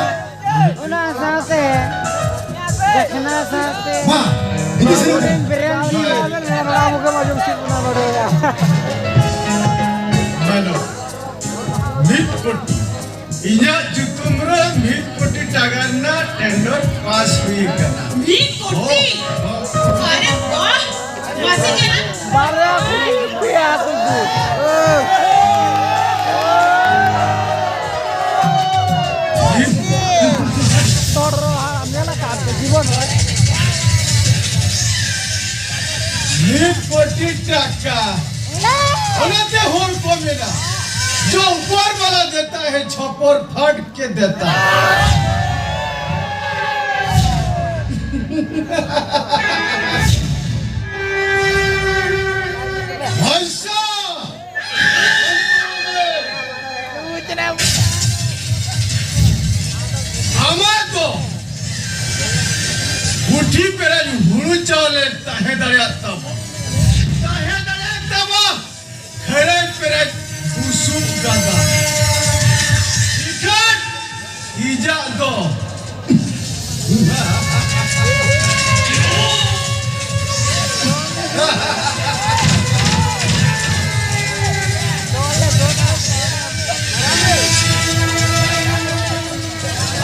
ᱚᱱᱟ ᱥᱟᱶᱛᱮ ᱫᱟᱠᱷᱱᱟ ᱥᱟᱶᱛᱮ ᱵᱟ, ᱤᱫᱤ ᱥᱮᱱᱚᱜ ᱠᱷᱟᱱ᱾ ᱵᱨᱮᱱᱰ ᱜᱮ᱾ ᱵᱟᱲᱟ ᱢᱩᱠᱷᱮ ᱢᱟ ᱡᱚᱢ ᱪᱮᱫ ᱵᱚᱱᱟ ᱵᱟᱲᱟᱭᱟ᱾ ᱢᱟᱱᱚ, ᱢᱤᱫ ᱠᱳᱴᱤ᱾ ᱤᱧᱟᱜ ᱧᱩᱛᱩᱢ ᱨᱮ ᱢᱤᱫ ᱠᱳᱴᱤ ᱴᱟᱠᱟ ᱨᱮᱱᱟᱜ ᱴᱮᱱᱰᱟᱨ ᱯᱟᱥ ᱦᱩᱭ ᱟᱠᱟᱱᱟ᱾ ᱢᱤᱫ ᱠᱳᱴᱤ? ᱦᱚᱸ᱾ ᱟᱨᱮ ᱵᱟᱦ! ᱢᱟᱥᱮ ᱧᱮᱞᱟ᱾ ᱵᱟᱨᱭᱟ ᱠᱩᱞᱤ ᱯᱮᱭᱟ ᱠᱩᱞᱤ᱾ ᱛᱚᱲ ᱨᱚᱦᱟ ᱧᱮᱞ ᱟᱠᱟᱫ ᱯᱮ ᱡᱤᱵᱚᱱ ᱨᱮ? ᱢᱤᱫ ᱠᱳᱴᱤ ᱴᱟᱠᱟ᱾ ᱚᱱᱟᱛᱮ ᱦᱚᱲ ᱠᱚ ᱢᱮᱱᱟ, "ᱡᱚ ᱩᱯᱚᱨ ᱣᱟᱞᱟ ᱫᱮᱛᱟ ᱦᱮ, ᱪᱷᱚᱯᱚᱨ ᱯᱷᱟᱴ ᱠᱮ ᱫᱮᱛᱟ ᱦᱮ।" ᱵᱷᱟᱭ ᱥᱟᱦᱵ, ᱟᱢᱟᱜ ᱫᱚ ᱯᱩᱴᱷᱤ ᱯᱮᱨᱮᱡ ᱦᱩᱲᱩ ᱪᱟᱣᱞᱮ ᱛᱟᱦᱮᱸ ᱫᱟᱲᱮᱭᱟᱜ ᱛᱟᱢᱟ, ᱛᱟᱦᱮᱸ ᱫᱟᱲᱮᱭᱟᱜ ᱛᱟᱢᱟ᱾ ᱠᱷᱟᱹᱨᱟᱹᱭ ᱯᱮᱨᱮᱡ ᱵᱩᱥᱩᱵ ᱜᱟᱫᱟ᱾ ᱤᱠᱷᱟᱹᱱ ᱤᱡᱟᱜ ᱫᱚ᱾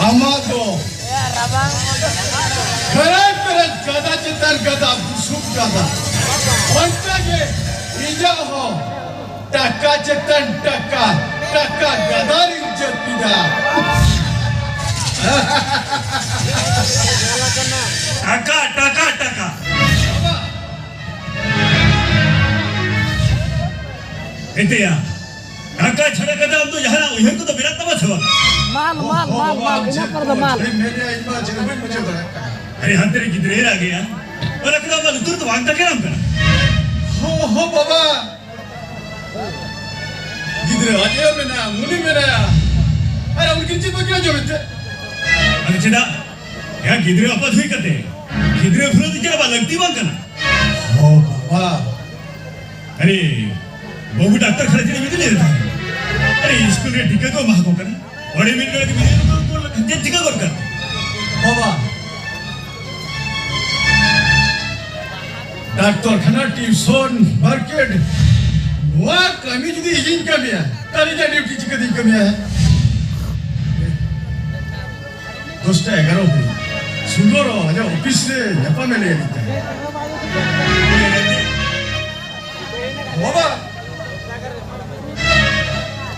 ᱟᱢᱟᱜ ᱫᱚ᱾ ᱠᱷᱟᱹᱨᱟᱹᱭ ᱯᱮᱨᱮᱡ ᱜᱟᱫᱟ ᱪᱮᱛᱟᱱ ᱜᱟᱫᱟ, ᱵᱩᱥᱩᱵ ᱜᱟᱫᱟ᱾ ᱚᱱᱠᱟ ᱜᱮ ᱤᱧᱟᱹᱜ ᱦᱚᱸ ᱴᱟᱠᱟ ᱪᱮᱛᱟᱱ ᱴᱟᱠᱟ, ᱴᱟᱠᱟ ᱜᱟᱫᱟ ᱨᱤᱧ ᱡᱟᱹᱯᱤᱫᱟ᱾ ᱴᱟᱠᱟ, ᱴᱟᱠᱟ, ᱴᱟᱠᱟ᱾ ᱮᱱᱛᱮᱭᱟ, ᱴᱟᱠᱟ ᱪᱷᱟᱲᱟ ᱠᱟᱛᱮ ᱟᱢ ᱫᱚ ᱡᱟᱦᱟᱱᱟᱜ ᱩᱭᱦᱟᱹᱨ ᱠᱚᱫᱚ ᱢᱮᱱᱟᱜ ᱛᱟᱢᱟ ᱥᱮ ᱵᱟᱝ? ᱢᱟᱞ, ᱢᱟᱞ, ᱢᱟᱞ, ᱢᱟᱞ, ᱤᱱᱟᱹ ᱯᱚᱨᱮ ᱫᱚ ᱢᱟᱞ᱾ ᱪᱮᱫ ᱮᱢ ᱢᱮᱱᱮᱜᱼᱟ? ᱤᱧ ᱢᱟ ᱪᱮᱫ ᱦᱚᱸ ᱵᱟᱹᱧ ᱵᱩᱡᱷᱟᱹᱣ ᱫᱟᱲᱮᱭᱟᱜ ᱠᱟᱱᱟ᱾ ᱟᱨᱮ, ᱦᱟᱱᱛᱮ ᱨᱮ ᱜᱤᱫᱽᱨᱟᱹᱭ ᱨᱟᱜᱮᱜᱼᱟ᱾ ᱚᱱᱟ ᱠᱚᱫᱚ ᱟᱢᱟᱜ ᱞᱩᱛᱩᱨ ᱨᱮᱫᱚ ᱵᱟᱝ ᱛᱟᱠᱮᱨᱟᱢ ᱠᱟᱱᱟ? ᱦᱚ, ᱦᱚ, ᱵᱟᱵᱟ᱾ ᱜᱤᱫᱽᱨᱟᱹ ᱟᱡ ᱟᱭᱳ ᱢᱮᱱᱟᱭᱟ, ᱢᱩᱱᱤ ᱢᱮᱱᱟᱭᱟ᱾ ᱟᱨ ᱩᱱᱠᱤᱱ ᱪᱮᱫ ᱵᱟᱹᱠᱤᱱ ᱟᱸᱡᱚᱢᱮᱫ ᱛᱮ? ᱟᱫᱚ ᱪᱮᱫᱟᱜ? ᱭᱟ, ᱜᱤᱫᱽᱨᱟᱹ ᱟᱯᱟᱛ ᱦᱩᱭ ᱠᱟᱛᱮ ᱜᱤᱫᱽᱨᱟᱹ ᱵᱷᱩᱞᱟᱹᱣ ᱫᱚ ᱪᱮᱫ ᱟᱵᱟᱨ ᱞᱟᱹᱠᱛᱤ ᱵᱟᱝ ᱠᱟᱱᱟ? ᱦᱚ, ᱵᱟᱵᱟ᱾ ᱟᱨᱮ, ᱵᱟᱹᱵᱩ ᱰᱟᱠᱛᱟᱨ ᱠᱷᱟᱱᱟ ᱪᱮᱫ ᱮᱢ ᱤᱫᱤ ᱞᱮᱫᱮ ᱛᱟᱦᱮᱸᱫ? ᱟᱨᱮ, ᱥᱠᱩᱞ ᱨᱮ ᱴᱤᱠᱟᱹ ᱠᱚ ᱮᱢᱟ ᱠᱚ ᱠᱟᱱᱟ᱾ ᱚᱸᱰᱮ ᱢᱤᱫ ᱜᱷᱟᱹᱲᱤᱡ ᱵᱤᱱᱤᱰ ᱠᱚ ᱠᱚ ᱪᱮᱫ ᱪᱤᱠᱟᱹ ᱫᱚᱨᱠᱟᱨ? ᱵᱟᱵᱟ, ᱰᱟᱠᱛᱚᱨ ᱠᱷᱟᱱᱟ, ᱴᱤᱭᱩᱥᱚᱱ, ᱢᱟᱨᱠᱮᱴ, ᱱᱚᱣᱟ ᱠᱟᱹᱢᱤ ᱡᱩᱫᱤ ᱤᱧᱤᱧ ᱠᱟᱹᱢᱤᱭᱟ, ᱛᱟᱦᱞᱮ ᱤᱧᱟᱹᱜ ᱰᱤᱭᱩᱴᱤ ᱪᱤᱠᱟᱹᱛᱤᱧ ᱠᱟᱹᱢᱤᱭᱟ? ᱫᱚᱥᱴᱟ ᱮᱜᱟᱨᱚ ᱦᱩᱭ᱾ ᱥᱩᱱᱫᱚᱨ ᱟᱡᱟᱜ ᱚᱯᱷᱤᱥ ᱨᱮ ᱧᱟᱯᱟᱢ ᱮ ᱞᱟᱹᱭ ᱟᱹᱞᱤᱧ ᱛᱟᱦᱮᱸᱫ᱾ ᱵᱟᱵᱟ,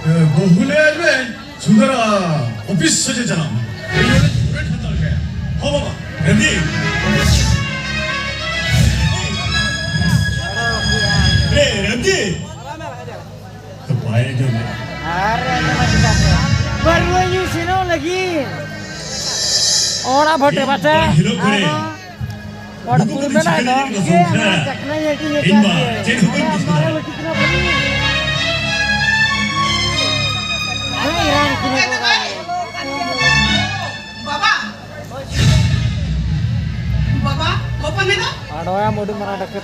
ᱮ, ᱵᱟᱹᱦᱩ ᱞᱟᱹᱭ ᱟᱭ ᱢᱮ, ᱥᱩᱱᱫᱚᱨ ᱚᱯᱷᱤᱥ ᱥᱮᱫ ᱮ ᱪᱟᱞᱟᱜ ᱢᱟ᱾ ᱤᱧ ᱱᱚᱰᱮ ᱯᱩᱨᱟᱹ ᱴᱷᱟᱱᱫᱟ ᱞᱮᱠᱟᱭᱟ᱾ ᱦᱚᱸ ᱵᱟᱵᱟ᱾ ᱨᱮᱵᱫᱤ! ᱨᱮ, ᱨᱮᱵᱫᱤ! ᱛᱚ ᱵᱟᱭ ᱟᱸᱡᱚᱢ ᱞᱮᱫᱟ᱾ ᱟᱨ ᱟᱸᱡᱚᱢ ᱪᱮᱫᱟᱜ ᱥᱮ? ᱯᱟᱹᱨᱣᱟᱹ ᱧᱩ ᱥᱮᱱᱚᱜ ᱞᱟᱹᱜᱤᱫ᱾ ᱚᱲᱟᱜ ᱵᱷᱚᱴᱮ ᱵᱟᱪᱟ᱾ ᱯᱟᱹᱦᱤᱞᱚᱜ ᱠᱚᱨᱮ ᱟᱫᱚ ᱦᱚᱲ ᱱᱩᱠᱩ ᱠᱚ ᱠᱚᱫᱚ ᱢᱮᱱᱟ ᱪᱤᱠᱟᱹ ᱫᱚ ᱞᱟᱹᱜᱤᱫ ᱠᱚ ᱡᱮ ᱥᱚᱝᱥᱟᱨᱟ? ᱚᱱᱟ ᱪᱟᱠᱱᱟ ᱧᱮᱞ ᱴᱷᱤᱠ ᱤᱧ ᱢᱟ ᱧᱮᱞ ᱪᱮᱫ ᱦᱚᱸ ᱵᱟᱹᱧ ᱚᱱᱟ ᱵᱩᱡᱷᱟᱹᱣ ᱢᱟᱨᱮ ᱫᱟᱲᱮᱭᱟᱜ ᱞᱩᱴᱤ ᱠᱟᱱᱟ ᱵᱚᱞᱮ᱾ ᱦᱮᱸ, ᱨᱟᱱ ᱠᱤᱱ ᱠᱚ ᱵᱟᱵᱟ᱾ ᱟᱢ ᱟᱹᱰᱤ ᱢᱟᱨᱟᱝ ᱰᱟᱠᱛᱟᱨ᱾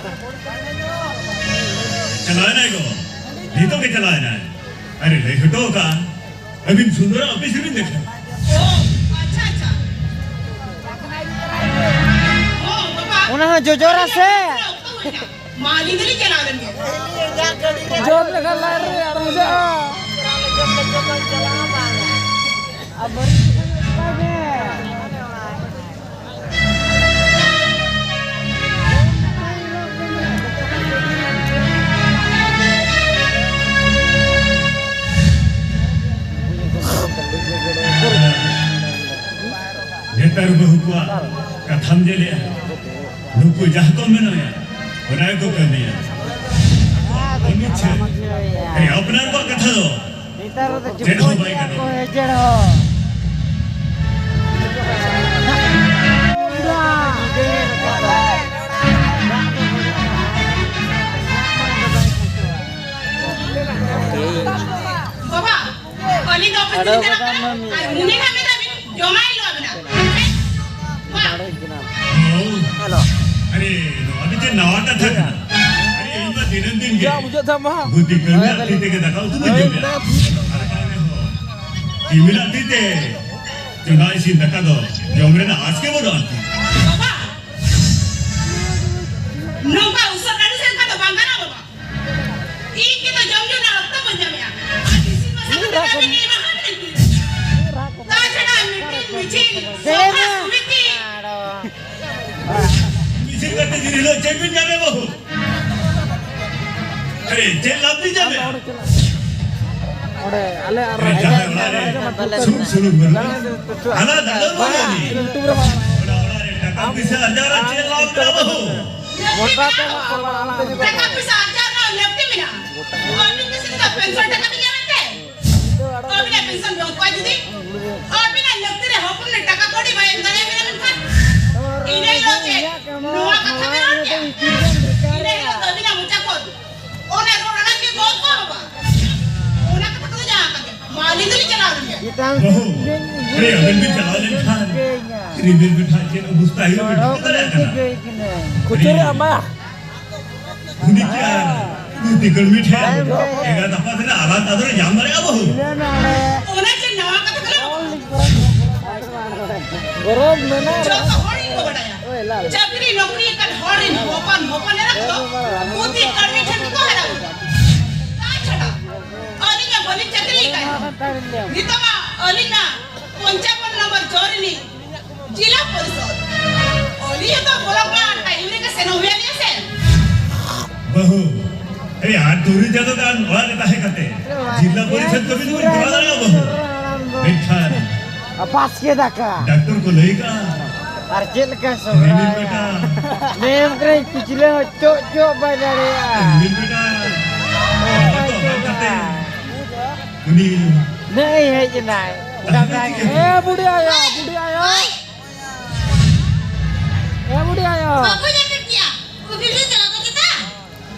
ᱪᱟᱞᱟᱣᱮᱱᱟᱭ ᱜᱚ, ᱱᱤᱛᱚᱜ ᱜᱮ ᱪᱟᱞᱟᱣᱮᱱᱟᱭ᱾ ᱟᱨᱮ, ᱞᱟᱹᱭ ᱦᱚᱴᱚ ᱟᱠᱟᱫ, ᱟᱹᱵᱤᱱ ᱥᱩᱱᱫᱚᱨᱟᱜ ᱚᱯᱷᱤᱥ ᱨᱮᱵᱤᱱ ᱫᱮᱠᱷᱟᱣ᱾ ᱚ, ᱟᱪᱪᱷᱟ, ᱟᱪᱪᱷᱟ᱾ ᱚ, ᱵᱟᱵᱟ᱾ ᱚᱱᱟ ᱦᱚᱸ ᱡᱚᱡᱚᱨᱟ ᱥᱮ? ᱚᱠᱛᱚ ᱦᱩᱭᱱᱟ᱾ ᱢᱟ, ᱟᱹᱞᱤᱧ ᱫᱚᱞᱤᱧ ᱪᱟᱞᱟᱣ ᱞᱮᱱ ᱜᱮ᱾ ᱡᱚᱢ ᱞᱮᱠᱷᱟᱱ ᱞᱟᱡ ᱨᱮ ᱟᱨ ᱵᱩᱡᱷᱟᱹᱜᱼᱟ᱾ ᱟᱨ ᱢᱟᱹᱨᱤᱪ ᱠᱚ ᱚᱱᱠᱟ ᱜᱮ᱾ ᱱᱮᱛᱟᱨ ᱵᱟᱹᱦᱩ ᱠᱚᱣᱟᱜ ᱠᱟᱛᱷᱟᱢ ᱧᱮᱞᱮᱜᱼᱟ, ᱱᱩᱠᱩ ᱡᱟᱦᱟᱸ ᱠᱚ ᱢᱮᱱᱟᱭᱟ, ᱚᱱᱟ ᱜᱮᱠᱚ ᱠᱟᱹᱢᱤᱭᱟ᱾ ᱩᱱᱤ ᱪᱮᱫ? ᱟᱨᱮ, ᱟᱯᱱᱟᱨ ᱠᱚᱣᱟᱜ ᱠᱟᱛᱷᱟ ᱫᱚ ᱱᱮᱛᱟᱨ ᱫᱚ ᱪᱮᱫ ᱦᱚᱸ ᱵᱟᱭ ᱜᱟᱱᱚᱜᱼᱟ᱾ ᱠᱚ ᱦᱮᱡᱮᱲ ᱦᱚᱸ᱾ ᱵᱟᱵᱟ, ᱟᱹᱞᱤᱧ ᱫᱚ ᱚᱯᱷᱤᱥ ᱟᱫᱚ ᱞᱤᱧ ᱪᱟᱞᱟᱜ ᱵᱟᱵᱟ ᱠᱟᱱᱟ᱾ ᱢᱟᱹᱢᱤ᱾ ᱟᱨ ᱩᱱᱤ ᱦᱟᱸᱜ ᱢᱮᱛᱟ ᱵᱤᱱ, ᱡᱚᱢᱟᱭ ᱞᱚ ᱢᱮᱱᱟᱜ᱾ ᱢᱟ᱾ ᱦᱮᱞᱳ᱾ ᱟᱨᱮ, ᱱᱚᱣᱟ ᱫᱚ ᱪᱮᱫ ᱱᱟᱣᱟ ᱠᱟᱛᱷᱟ ᱠᱟᱱᱟ? ᱟᱨᱮ, ᱤᱧ ᱢᱟ ᱫᱤᱱᱟᱹᱢ ᱫᱤᱱ ᱜᱮ ᱵᱩᱫᱷᱤ ᱠᱟᱹᱢᱤᱭᱟᱜ ᱛᱤ ᱛᱮᱜᱮ ᱫᱟᱠᱟ ᱩᱛᱩ ᱫᱚᱧ ᱡᱚᱢᱮᱜᱼᱟ᱾ ᱟᱨ ᱟᱞᱮ ᱦᱚᱸ ᱠᱤᱢᱤᱱᱟᱜ ᱛᱤ ᱛᱮ ᱪᱚᱸᱫᱟ ᱤᱥᱤᱱ ᱫᱟᱠᱟ ᱫᱚ ᱡᱚᱢ ᱨᱮᱱᱟᱜ ᱟᱸᱥ ᱜᱮ ᱵᱟᱹᱱᱩᱜᱼᱟ ᱟᱨᱠᱤ᱾ ᱵᱟᱵᱟ, ᱱᱚᱝᱠᱟ ᱩᱥᱟᱹᱨᱟ ᱟᱹᱲᱤᱥ ᱞᱮᱱᱠᱷᱟᱱ ᱫᱚ ᱵᱟᱝ ᱜᱟᱱᱚᱜᱼᱟ ᱵᱟᱵᱟ᱾ ᱤᱧ ᱜᱮᱛᱚ ᱡᱚᱢ ᱧᱩ ᱨᱮᱱᱟᱜ ᱚᱠᱛᱚ ᱵᱟᱹᱧ ᱧᱟᱢᱮᱜᱼᱟ᱾ ᱟᱨ ᱤᱥᱤᱱ ᱵᱟᱥᱟᱝ ᱠᱟᱛᱮ ᱠᱟᱹᱢᱤ ᱮᱢᱟ ᱦᱟᱢ ᱞᱟᱹᱜᱤᱫ᱾ ᱛᱟᱪᱷᱟᱲᱟ meeting, ᱢᱤᱪᱷᱤᱞ, ᱥᱚᱵᱷᱟ, ᱥᱚᱢᱤᱛᱤ᱾ ᱢᱤᱪᱷᱤᱞ ᱠᱟᱛᱮ ᱫᱤᱱ ᱦᱤᱞᱳᱜ ᱪᱮᱫ ᱵᱤᱱ ᱧᱟᱢᱮ ᱵᱟᱹᱦᱩ? ᱟᱨᱮ, ᱪᱮᱫ ᱞᱟᱵᱷ ᱵᱤᱱ ᱧᱟᱢᱮᱜᱼᱟ? ᱚᱸᱰᱮ ᱟᱞᱮ ᱟᱨ ᱟᱨᱮ, ᱡᱟᱦᱟᱸᱭ ᱚᱲᱟᱜ ᱨᱮ ᱥᱩᱠ ᱥᱩᱞᱩᱠ ᱵᱟᱹᱱᱩᱜᱼᱟ, ᱦᱟᱱᱟ ᱫᱟᱫᱟ ᱵᱟᱹᱱᱩᱜ ᱟᱹᱱᱤᱡ᱾ ᱚᱱᱟ ᱚᱲᱟᱜ ᱨᱮ ᱴᱟᱠᱟ ᱯᱩᱭᱥᱟᱹ ᱟᱨᱡᱟᱣ ᱨᱮ ᱪᱮᱫ ᱞᱟᱵᱷ ᱢᱮᱱᱟᱜᱼᱟ ᱵᱟᱹᱦᱩ? ᱴᱟᱠᱟ ᱯᱩᱭᱥᱟᱹ ᱟᱨᱡᱟᱣ ᱨᱮᱱᱟᱜ ᱞᱟᱹᱠᱛᱤ ᱢᱮᱱᱟᱜᱼᱟ᱾ ᱟᱹᱵᱤᱱ ᱠᱤᱥᱤ ᱫᱚ ᱯᱮᱱᱥᱚᱱ ᱴᱟᱠᱟ ᱵᱤᱱ ᱧᱟᱢᱮᱫ ᱛᱮ? ᱟᱹᱵᱤᱱᱟᱜ ᱯᱮᱱᱥᱚᱱ ᱵᱤᱱ ᱚᱠᱚᱭ ᱡᱩᱫᱤ? ᱟᱹᱵᱤᱱᱟᱜ ᱞᱟᱹᱠᱛᱤ ᱨᱮ ᱦᱚᱯᱚᱱ ᱨᱮ ᱴᱟᱠᱟ ᱠᱟᱹᱣᱰᱤ ᱵᱟᱭ ᱮᱢ ᱫᱟᱲᱮᱭᱟᱵᱤᱱᱟ ᱢᱮᱱᱠᱷᱟᱱ ᱤᱱᱟᱹ ᱦᱤᱞᱳᱜ ᱪᱮᱫ ᱱᱚᱣᱟ ᱠᱟᱛᱷᱟ ᱵᱤᱱ ᱨᱚᱲ ᱠᱮᱫᱟ? ᱤᱱᱟᱹ ᱦᱤᱞᱳᱜ ᱫᱚ ᱟᱹᱵᱤᱱᱟᱜ ᱢᱚᱪᱟ ᱠᱷᱚᱱ ᱚᱱᱟ ᱨᱚᱲ ᱟᱲᱟᱝ ᱜᱮ ᱵᱚᱱᱫ ᱠᱚᱜᱼᱟ ᱵᱟᱵᱟ᱾ ᱚᱱᱟ ᱠᱟᱛᱷᱟ ᱠᱚᱫᱚ ᱡᱟᱦᱟᱸ ᱠᱟᱱ ᱜᱮ᱾ ᱢᱟ, ᱟᱹᱞᱤᱧ ᱫᱚᱞᱤᱧ ᱪᱟᱞᱟᱣ ᱞᱮᱱ ᱜᱮ᱾ ᱪᱮᱛᱟᱱ ᱵᱟᱹᱦᱩ, ᱥᱮᱫ ᱜᱮᱧ ᱨᱮ ᱟᱵᱮᱱ ᱵᱤᱱ ᱪᱟᱞᱟᱣ ᱞᱮᱱᱠᱷᱟᱱ ᱜᱮᱧᱟ᱾ ᱨᱤᱢᱤᱞ ᱵᱮᱴᱷᱟ ᱪᱮᱫ ᱚᱵᱚᱥᱛᱟ ᱦᱩᱭᱩᱜᱼᱟ, ᱵᱮᱱ ᱴᱷᱤᱠᱟᱹ ᱫᱟᱲᱮᱭᱟᱜ ᱠᱟᱱᱟ? ᱠᱷᱩᱪᱩᱨ ᱟᱢᱟ᱾ ᱩᱱᱤ ᱠᱤ ᱟᱨ ᱩᱱᱤ ᱠᱟᱹᱲᱢᱤ ᱴᱷᱮᱱ ᱮᱸᱜᱟᱛ ᱟᱯᱟᱛ ᱨᱮᱱᱟᱜ ᱟᱞᱟᱫᱟ ᱟᱫᱚᱨ ᱧᱟᱢ ᱫᱟᱲᱮᱭᱟᱜᱼᱟ, ᱵᱟᱹᱦᱩ? ᱚᱱᱟ ᱪᱮᱫ ᱱᱟᱣᱟ ᱠᱟᱛᱷᱟ ᱠᱟᱱᱟ? ᱜᱚᱨᱚᱵ ᱢᱮᱱᱟᱜ ᱡᱚᱛᱚ ᱦᱚᱲ ᱜᱮᱠᱚ ᱵᱟᱰᱟᱭᱟ᱾ ᱪᱟᱹᱠᱨᱤ ᱱᱚᱠᱨᱤ ᱟᱠᱟᱱ ᱦᱚᱲ ᱨᱮᱱ ᱦᱚᱯᱚᱱ ᱦᱚᱯᱚᱱ ᱮᱨᱟ ᱠᱚᱫᱚ ᱵᱩᱫᱷᱤ ᱠᱟᱹᱲᱢᱤ ᱴᱷᱮᱱ ᱜᱮᱠᱚ ᱦᱟᱨᱟ ᱵᱩᱨᱩᱜᱼᱟ᱾ ᱛᱟᱪᱷᱟᱲᱟ ᱟᱹᱞᱤᱧᱟᱜ ᱵᱟᱹᱞᱤᱧ ᱪᱟᱹᱠᱨᱤ ᱟᱠᱟᱫ᱾ ᱱᱤᱛᱚᱜ ᱢᱟ ᱟᱹᱞᱤᱧ ᱢᱟ ᱯᱚᱧᱪᱟᱵᱚᱱ ᱱᱚᱢᱵᱚᱨ ᱡᱳᱱ ᱨᱤᱱᱤᱡ ᱡᱤᱞᱟ ᱯᱚᱨᱤᱥᱚᱫ᱾ ᱟᱹᱞᱤᱧ ᱦᱚᱸᱛᱚ ᱵᱞᱚᱠ ᱢᱟ ᱴᱟᱭᱤᱢ ᱨᱮᱜᱮ ᱥᱮᱱᱚᱜ ᱦᱩᱭ ᱟᱹᱞᱤᱧᱟ ᱥᱮ᱾ ᱵᱟᱹᱦᱩ, ᱟᱨᱮ ᱟᱨ ᱛᱩᱨᱩᱭ ᱪᱟᱸᱫᱚ ᱜᱟᱱ ᱚᱲᱟᱜ ᱨᱮ ᱛᱟᱦᱮᱸ ᱠᱟᱛᱮ ᱡᱤᱞᱟ ᱯᱚᱨᱤᱥᱚᱫ ᱠᱟᱹᱢᱤ ᱫᱚᱵᱤᱱ ᱠᱚᱨᱟᱣ ᱫᱟᱲᱮᱭᱟᱜᱼᱟ, ᱵᱟᱹᱦᱩ᱾ ᱢᱮᱱᱠᱷᱟᱱ ᱵᱟᱥᱠᱮ ᱫᱟᱠᱟ᱾ ᱰᱟᱠᱛᱚᱨ ᱠᱚ ᱞᱟᱹᱭ ᱠᱟᱜᱼᱟ᱾ ᱟᱨ ᱪᱮᱫ ᱞᱮᱠᱟ ᱨᱤᱢᱤᱞ ᱥᱚᱦᱨᱟᱭ? ᱵᱮᱴᱟ᱾ ᱱᱮᱢ ᱠᱚᱨᱮ ᱠᱩᱪᱞᱟᱹ ᱦᱚᱸ ᱪᱚᱜ ᱪᱚᱜ ᱵᱟᱭ ᱫᱟᱲᱮᱭᱟᱜᱼᱟ᱾ ᱨᱤᱢᱤᱞ ᱵᱮᱴᱟ᱾ ᱚᱱᱟ ᱠᱚ ᱵᱟᱝ ᱠᱟᱛᱮ ᱩᱱᱤ ᱱᱮᱜᱼᱮ ᱦᱮᱡ ᱮᱱᱟᱭ᱾ ᱮ ᱵᱩᱰᱷᱤ ᱟᱭᱳ, ᱵᱩᱰᱷᱤ ᱟᱭᱳ᱾ ᱮ ᱵᱩᱰᱷᱤ ᱟᱭᱳ᱾ ᱵᱟᱠᱚ ᱧᱟᱢᱮᱫ ᱜᱮᱭᱟ᱾ ᱚᱯᱷᱤᱥ ᱨᱮ ᱪᱟᱞᱟᱣ ᱠᱟᱛᱮ ᱫᱟ᱾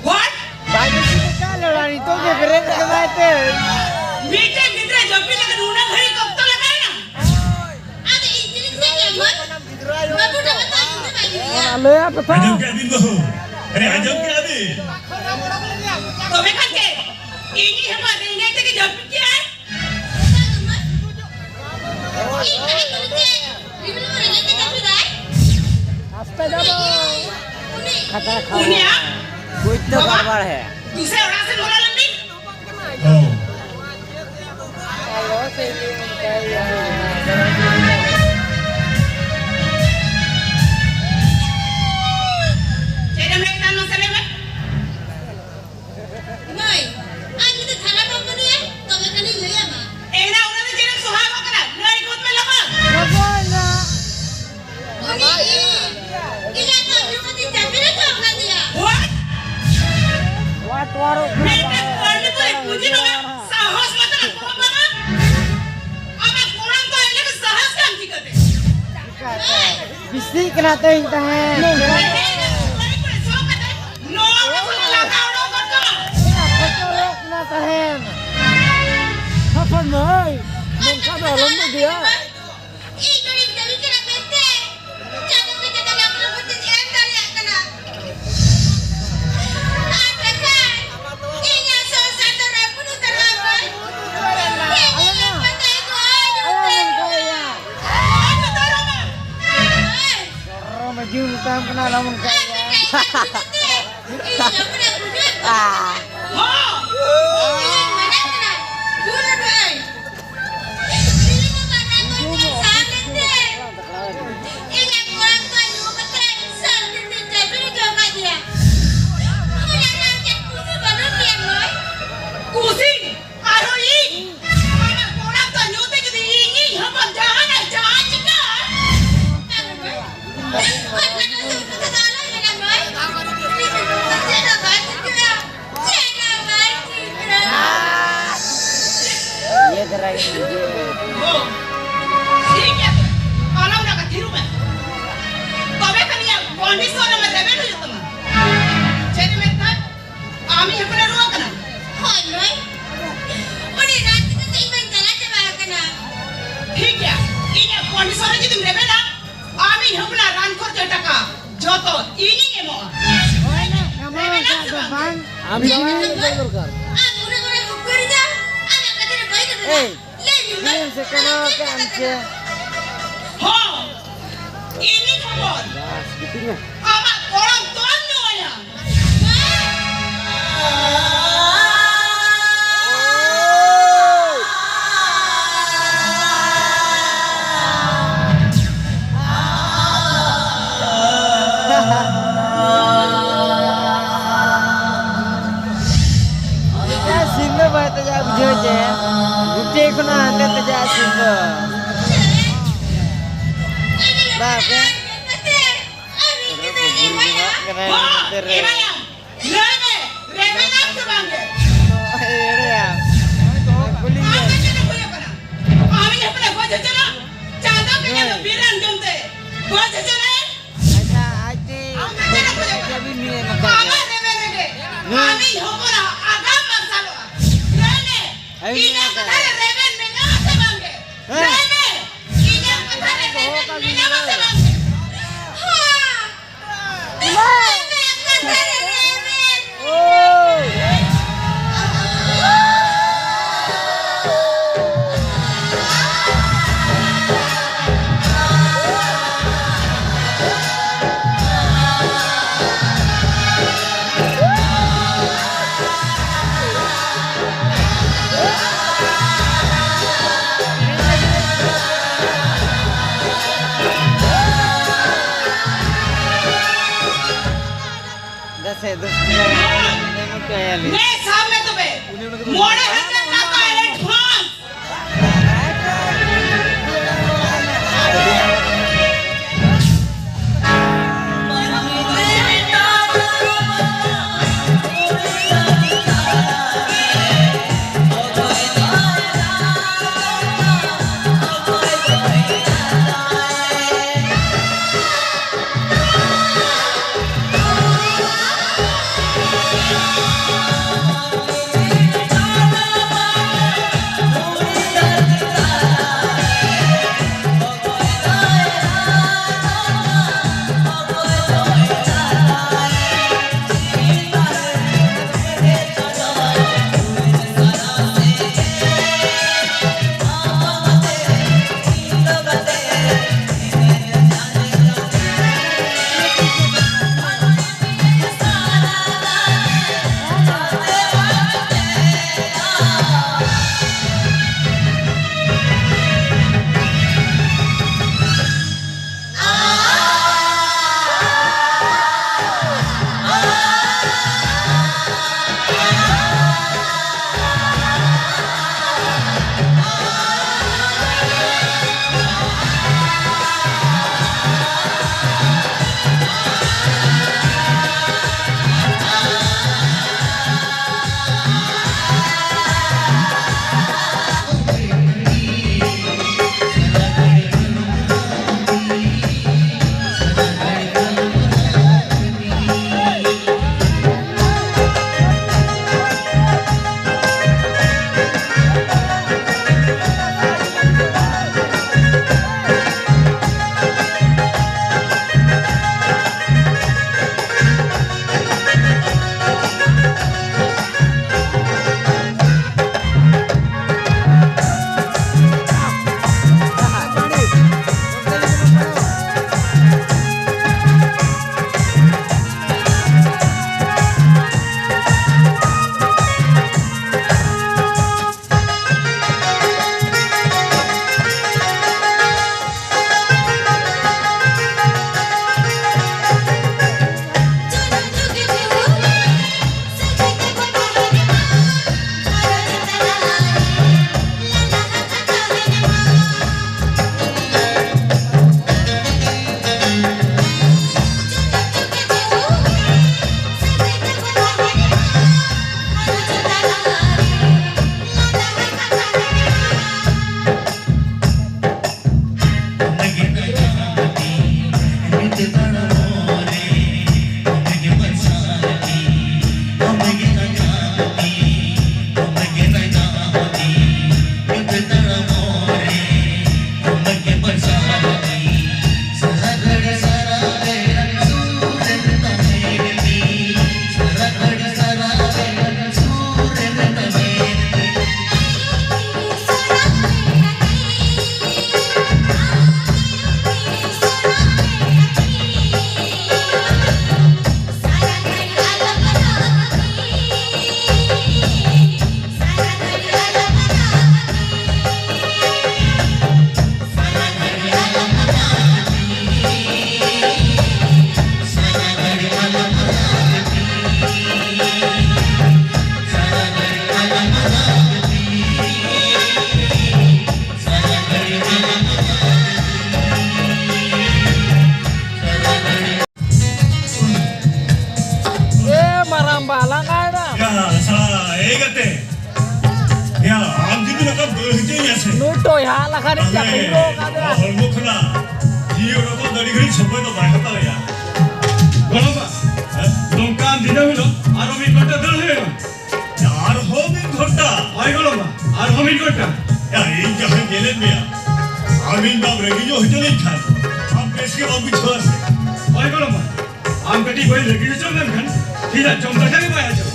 What? ᱵᱟᱭ ᱡᱟᱹᱯᱤᱫ ᱟᱠᱟᱫ ᱞᱮ, ᱚᱱᱟ ᱱᱤᱛᱚᱜ ᱜᱮ ᱵᱮᱨᱮᱫ ᱟᱠᱟᱫᱟᱭ ᱛᱮ᱾ ᱢᱤᱫᱴᱮᱱ ᱜᱤᱫᱽᱨᱟᱹ ᱡᱟᱹᱯᱤᱫ ᱞᱟᱹᱜᱤᱫ ᱩᱱᱟᱹᱜ ᱜᱷᱟᱹᱲᱤᱡ ᱚᱠᱛᱚ ᱞᱟᱜᱟᱣᱮᱱᱟ? ᱟᱫᱚ ᱤᱧ ᱪᱮᱫ ᱤᱧ ᱪᱤᱠᱟᱹᱭᱟ, ᱢᱟᱹᱭ? ᱵᱟᱹᱵᱩ ᱴᱟᱠᱟ ᱛᱚ ᱤᱧ ᱫᱚ ᱵᱟᱭ ᱧᱩᱭᱟ᱾ ᱞᱟᱹᱭᱟ ᱯᱮ ᱛᱚ᱾ ᱟᱸᱡᱚᱢ ᱠᱮᱜᱼᱟ ᱵᱤᱱ ᱵᱟᱹᱦᱩ? ᱟᱨᱮ ᱟᱸᱡᱚᱢ ᱠᱮᱜᱼᱟ ᱵᱤᱱ? ᱛᱚᱵᱮ ᱠᱷᱟᱱ ᱪᱮᱫ? ᱤᱧᱤᱡ ᱦᱚᱯᱚᱱ ᱫᱚ ᱤᱧ ᱧᱮᱞ ᱛᱮᱜᱮ ᱡᱟᱹᱯᱤᱫ ᱠᱮᱜᱼᱟᱭ? ᱤᱧ ᱛᱟᱦᱮᱸ ᱠᱟᱱᱟ ᱪᱮᱫ? ᱨᱤᱢᱤᱞ ᱢᱟ ᱨᱮᱸᱜᱮᱡ ᱛᱮ ᱡᱟᱹᱯᱤᱫᱟᱭ᱾ ᱟᱥᱛᱮ ᱡᱟᱵᱚ᱾ ᱩᱱᱤ, ᱠᱷᱟᱛᱟ ᱠᱷᱟᱵᱚ᱾ ᱩᱱᱤᱭᱟᱜ ᱠᱩᱪ ᱛᱚ ᱵᱟᱵᱟ, ᱜᱚᱲᱵᱚᱲ ᱦᱮ᱾ ᱫᱩᱥᱨᱟ ᱚᱲᱟᱜ ᱥᱮᱱ ᱵᱚᱞᱚ ᱞᱮᱱ ᱵᱤᱱ᱾ ᱚ᱾ ᱪᱮᱫ ᱮᱢ ᱞᱟᱹᱭ ᱠᱮᱫᱟ, ᱢᱟᱥᱮ ᱞᱟᱹᱭ ᱢᱮ᱾ ᱢᱟᱹᱭ, ᱟᱢ ᱡᱩᱫᱤ ᱛᱷᱟᱱᱟ ᱵᱟᱢ ᱵᱟᱹᱱᱩᱭᱟ, ᱛᱚᱵᱮ ᱠᱷᱟᱱᱤᱧ ᱞᱟᱹᱭ ᱟᱢᱟ᱾ ᱮᱱᱟ ᱚᱱᱟ ᱫᱚ ᱪᱮᱫ ᱮᱢ ᱥᱚᱦᱟᱜᱚᱜ ᱠᱟᱱᱟ? ᱞᱟᱹᱭ ᱜᱚᱫ ᱢᱮ ᱞᱚᱜᱚᱱ᱾ ᱞᱚᱜᱚᱱ ᱧᱚᱜ᱾ ᱩᱱᱤ ᱤᱧ, ᱤᱧᱟᱜ ᱠᱟᱹᱢᱤ ᱠᱷᱟᱹᱛᱤᱨ ᱪᱟᱹᱠᱨᱤ ᱨᱮ ᱪᱟᱯ ᱞᱮᱫᱮᱭᱟ᱾ What? ᱣᱟᱴ ᱣᱟᱨᱚ ᱢᱤᱫᱴᱟᱝ ᱠᱚᱲᱟ ᱜᱤᱫᱽᱨᱟᱹ ᱯᱩᱸᱡᱤ ᱵᱟᱝᱟ, ᱥᱟᱦᱚᱥ ᱢᱟ ᱛᱟᱦᱮᱸ ᱠᱚᱜ ᱵᱟᱝᱟ᱾ ᱟᱢᱟᱜ ᱠᱚᱲᱟᱢ ᱫᱚ ᱮᱱᱮ ᱠᱚ ᱥᱟᱦᱚᱥ ᱠᱟᱱ ᱪᱤᱠᱟᱹᱛᱮ? ᱪᱤᱠᱟᱹᱛᱮ? ᱵᱤᱥᱤᱜ ᱠᱟᱱᱟ ᱛᱚ ᱤᱧ ᱛᱟᱦᱮᱸᱫ᱾ ᱱᱚᱣᱟ ᱠᱚ ᱥᱟᱞᱟᱜ ᱞᱟᱸᱫᱟ ᱩᱰᱩᱠ ᱜᱚᱫ ᱠᱟᱢᱟ᱾ ᱵᱚᱛᱚᱨᱚᱜ ᱠᱟᱱᱟ ᱛᱟᱦᱮᱸᱫ᱾ ᱦᱚᱯᱚᱱ ᱢᱟᱹᱭ, ᱟᱞᱚᱢ ᱤᱫᱤᱭᱟ᱾ ᱤᱧ ᱱᱚᱰᱮᱧ ᱠᱟᱹᱢᱤ ᱠᱟᱱᱟ ᱢᱮᱱᱛᱮ ᱪᱟᱸᱫᱚ ᱠᱮ ᱪᱟᱸᱫᱚ ᱞᱟᱠᱷ ᱞᱟᱠᱷ ᱵᱚᱛᱤᱧ ᱮᱢ ᱫᱟᱲᱮᱭᱟᱜ ᱠᱟᱱᱟ᱾ ᱟᱨ ᱵᱟᱠᱷᱟᱱ ᱤᱧᱟᱹᱜ ᱥᱚᱝᱥᱟᱨ ᱫᱚ ᱨᱟᱹᱯᱩᱫ ᱩᱛᱟᱹᱨᱚᱜᱼᱟ ᱵᱟᱹᱭ᱾ ᱤᱧ ᱤᱧᱟᱹᱜ ᱯᱟᱛᱟ ᱠᱚ ᱟᱭ ᱩᱛᱟᱹᱨᱚᱜᱼᱟ᱾ ᱟᱨ ᱵᱚᱛᱚᱨᱚᱜ ᱢᱟ᱾ ᱦᱳᱭ᱾ ᱥᱚᱨᱚ ᱢᱟᱹᱡᱷᱤ ᱢᱮᱛᱟᱢ ᱠᱟᱱᱟ, ᱟᱞᱚᱢ ᱚᱱᱠᱟᱭᱟ᱾ ᱟᱨ ᱵᱟᱠᱷᱟᱱ ᱤᱧ ᱫᱚ ᱤᱧ ᱦᱚᱯᱚᱱᱮ ᱵᱩᱡᱷᱟᱹᱣ ᱠᱚᱣᱟ᱾ ᱦᱚᱸ᱾ ᱤᱧ ᱢᱟᱱᱟ ᱠᱟᱱᱟ᱾ ᱵᱷᱩᱞ ᱦᱚᱴᱚ ᱟᱹᱧ᱾ ᱤᱧ ᱢᱟᱱᱟ ᱠᱟᱱᱟ᱾ ᱥᱟᱦᱟ ᱞᱮᱱ ᱛᱮ᱾ ᱤᱧᱟᱜ ᱠᱚᱲᱟᱢ ᱠᱚ ᱧᱩ ᱠᱟᱛᱮ ᱥᱟᱶᱛᱮ ᱪᱟᱹᱠᱨᱤ ᱡᱚᱢ ᱠᱟᱫᱮᱭᱟ᱾ ᱚᱱᱟ ᱨᱮᱱᱟᱜ ᱪᱮᱫ ᱠᱩᱥᱤ ᱵᱟᱹᱱᱩᱜ ᱛᱟᱭᱟ ᱢᱟᱹᱭ? ᱠᱩᱥᱤ? ᱟᱨᱦᱚᱸ ᱤᱧ? ᱟᱢᱟᱜ ᱠᱚᱲᱟᱢ ᱫᱚ ᱧᱩ ᱛᱮ ᱡᱩᱫᱤ ᱤᱧᱤᱧ ᱦᱚᱯᱚᱱ ᱡᱟᱦᱟᱱᱟᱜ ᱡᱟᱦᱟᱸ ᱪᱤᱠᱟᱹᱜᱼᱟ? ᱟᱨ ᱢᱟᱹᱭ, ᱚᱱᱠᱟᱱᱟᱜ ᱥᱩᱨ ᱠᱟᱛᱷᱟ ᱫᱚ ᱟᱞᱚᱢ ᱢᱮᱱᱟ ᱢᱟᱹᱭ᱾ ᱪᱮᱫ ᱦᱚᱸ ᱵᱟᱭ ᱪᱤᱠᱟᱹᱜᱼᱟ᱾ ᱪᱮᱫ ᱦᱚᱸ ᱵᱟᱭ ᱪᱤᱠᱟᱹᱜᱼᱟ᱾ ᱤᱭᱟᱹ ᱫᱷᱟᱨᱟ ᱜᱮ ᱵᱩᱡᱷᱟᱹᱣ᱾ ᱚ, ᱴᱷᱤᱠ ᱜᱮᱭᱟ ᱛᱚ᱾ ᱟᱞᱚᱢ ᱨᱟᱜᱟ, ᱛᱷᱤᱨᱚᱜ ᱢᱮ᱾ ᱛᱚᱵᱮ ᱠᱷᱟᱱ ᱤᱧᱟᱜ condition ᱨᱮ ᱨᱮᱵᱮᱱ ᱦᱩᱭᱩᱜ ᱛᱟᱢᱟ᱾ ᱪᱮᱫ ᱮᱢ ᱢᱮᱱᱫᱟ? ᱟᱢ ᱤᱧ ᱦᱚᱯᱚᱱᱮ ᱨᱩᱣᱟᱹᱜ ᱠᱟᱱᱟ? ᱦᱳᱭ, ᱢᱟᱹᱭ᱾ ᱩᱱᱤ ᱨᱟᱱ ᱠᱷᱟᱹᱛᱤᱨ ᱛᱮ ᱤᱧ ᱢᱟᱧ ᱪᱟᱞᱟᱣ ᱪᱟᱵᱟ ᱟᱠᱟᱱᱟ᱾ ᱴᱷᱤᱠ ᱜᱮᱭᱟ, ᱤᱧᱟᱜ condition ᱨᱮ ᱡᱩᱫᱤᱢ ᱨᱮᱵᱮᱱᱟ, ᱟᱢ ᱤᱧ ᱦᱚᱯᱚᱱᱟᱜ ᱨᱟᱱ ᱠᱷᱚᱨᱪᱟ ᱴᱟᱠᱟ ᱡᱚᱛᱚ ᱤᱧᱤᱧ ᱮᱢᱚᱜᱼᱟ᱾ ᱦᱳᱭ, ᱮᱢᱚᱜ ᱨᱮᱵᱮᱱᱟᱢ ᱠᱷᱟᱱ ᱥᱮ ᱫᱚ ᱵᱟᱝ? ᱵᱟᱝ᱾ ᱟᱢ ᱡᱟᱶᱟᱭ ᱫᱚ ᱵᱟᱭ ᱫᱚᱨᱠᱟᱨ᱾ ᱟᱢ ᱩᱱᱟᱹᱜ ᱢᱟᱨᱟᱝ ᱩᱯᱠᱟᱹᱨᱤᱧᱟ, ᱟᱢᱟᱜ ᱠᱟᱛᱷᱟ ᱨᱮ ᱵᱟᱹᱧ ᱨᱮᱵᱮᱱᱟ᱾ ᱮᱭ, ᱞᱟᱹᱭ ᱢᱮ, ᱢᱟᱹᱭ᱾ ᱤᱧᱮᱢ ᱥᱮ ᱠᱟᱱᱟ ᱠᱟᱱ ᱪᱮ? ᱦᱚᱸ, ᱤᱧᱤᱧ ᱦᱚᱯᱚᱱ᱾ ᱵᱟᱥ, ᱜᱤᱛᱤᱡ ᱢᱮ᱾ ᱟᱢᱟᱜ ᱠᱚᱲᱟᱢ ᱛᱚᱞ ᱧᱚᱜ ᱟᱭᱟ᱾ ᱮᱴᱟᱜ ᱥᱤᱢ ᱫᱚ ᱵᱟᱭ ᱛᱟᱡᱟ ᱵᱩᱡᱷᱟᱹᱣ ᱪᱮ? ᱜᱩᱴᱤ ᱠᱷᱚᱱᱟᱜ ᱦᱟᱱᱛᱮ ᱛᱟᱡᱟ ᱥᱤᱢ ᱫᱚ᱾ ᱵᱟᱯᱮ᱾ ᱠᱟᱱᱟᱭ ᱱᱚᱛᱮ ᱨᱮ᱾ ᱞᱟᱹᱭ ᱢᱮ, ᱨᱮᱵᱮᱱᱟᱢ ᱥᱮ ᱵᱟᱝ ᱜᱮ? ᱮᱲᱮᱭᱟ᱾ ᱠᱩᱞᱤ ᱟᱢ ᱫᱚ ᱪᱮᱫ ᱮᱢ ᱠᱷᱚᱡᱚᱜ ᱠᱟᱱᱟ? ᱟᱢᱤᱡ ᱦᱚᱯᱚᱱᱮ ᱜᱚᱡ ᱦᱚᱪᱚᱱᱟ? ᱪᱟᱸᱫᱚ ᱠᱮ ᱪᱟᱸᱫᱚ ᱵᱤᱨᱟᱱ ᱡᱚᱢᱛᱮ ᱜᱚᱡ ᱦᱚᱪᱚᱱᱟᱭ? ᱟᱪᱪᱷᱟ, ᱟᱡᱛᱮ ᱟᱢ ᱫᱚ ᱪᱮᱫ ᱮᱢ ᱠᱷᱚᱡᱚᱜ ᱠᱟᱱᱟ? ᱪᱟᱵᱤ ᱱᱤᱭᱟᱹ ᱱᱚᱝᱠᱟ ᱜᱮ᱾ ᱟᱢᱟᱜ ᱨᱮᱵᱮᱱ ᱨᱮᱜᱮ ᱦᱮᱸ᱾ ᱟᱢᱤᱡ ᱦᱚᱯᱚᱱᱟᱜ ᱟᱜᱟᱢ ᱢᱟᱨᱥᱟᱞᱚᱜᱼᱟ᱾ ᱞᱟᱹᱭ ᱢᱮ, ᱟᱭᱳ ᱤᱧᱟᱹᱜ ᱢᱮᱱᱟᱜ ᱠᱟᱛᱷᱟ ᱨᱮ ᱨᱮᱵᱮᱱ ᱢᱮᱱᱟᱜᱼᱟ ᱥᱮ ᱵᱟᱝ ᱜᱮ? ᱱᱮ ᱥᱟᱵ ᱢᱮ ᱛᱚᱵᱮ, ᱢᱚᱬᱮ ᱦᱟᱡᱟᱨ ᱴᱟᱠᱟ advance᱾ ᱴᱚᱭᱦᱟ ᱞᱮᱠᱷᱟᱱ ᱤᱧ ᱪᱟᱯᱮ ᱦᱤᱨᱳ ᱠᱟᱫᱮᱭᱟ᱾ ᱦᱚᱲᱢᱚ ᱠᱷᱚᱱᱟᱜ ᱡᱤᱣᱤ ᱚᱰᱚᱠᱚᱜ ᱫᱚ ᱟᱹᱰᱤ ᱜᱷᱟᱹᱲᱤᱡ ᱥᱚᱢᱚᱭ ᱫᱚ ᱵᱟᱭ ᱦᱟᱛᱟᱣ ᱮᱭᱟ᱾ ᱜᱚᱲᱚᱢᱵᱟ, ᱦᱮᱸ? ᱱᱚᱝᱠᱟᱱ ᱫᱤᱱᱟᱹᱢ ᱦᱤᱞᱳᱜ ᱟᱨᱚ ᱢᱤᱫ ᱜᱷᱚᱱᱴᱟ ᱫᱟᱹᱲ ᱦᱩᱭᱩᱜᱼᱟ᱾ ᱟᱨᱦᱚᱸ ᱢᱤᱫ ᱜᱷᱚᱱᱴᱟ? ᱦᱳᱭ ᱜᱚᱲᱚᱢᱵᱟ, ᱟᱨᱦᱚᱸ ᱢᱤᱫ ᱜᱷᱚᱱᱴᱟ᱾ ᱭᱟ, ᱤᱧ ᱡᱟᱦᱟᱸᱧ ᱧᱮᱞᱮᱫ ᱢᱮᱭᱟ, ᱟᱢ ᱤᱧ ᱵᱟᱢ ᱨᱮᱸᱜᱮᱡ ᱧᱚᱜ ᱦᱚᱪᱚ ᱞᱮᱱ ᱠᱷᱟᱱ ᱟᱢ ᱵᱮᱥ ᱜᱮ ᱵᱟᱢ ᱵᱩᱡᱷᱟᱹᱣᱟ ᱥᱮ? ᱦᱳᱭ ᱜᱚᱲᱚᱢᱵᱟ, ᱟᱢ ᱠᱟᱹᱴᱤᱡ ᱵᱟᱹᱧ ᱨᱮᱸᱜᱮᱡ ᱦᱚᱪᱚ ᱞᱮᱱᱠᱷᱟᱱ ᱤᱧᱟᱹᱜ ᱡᱚᱢ ᱫᱟᱠᱟ ᱜᱮ ᱵᱟᱭ ᱦᱟᱡᱚᱢ᱾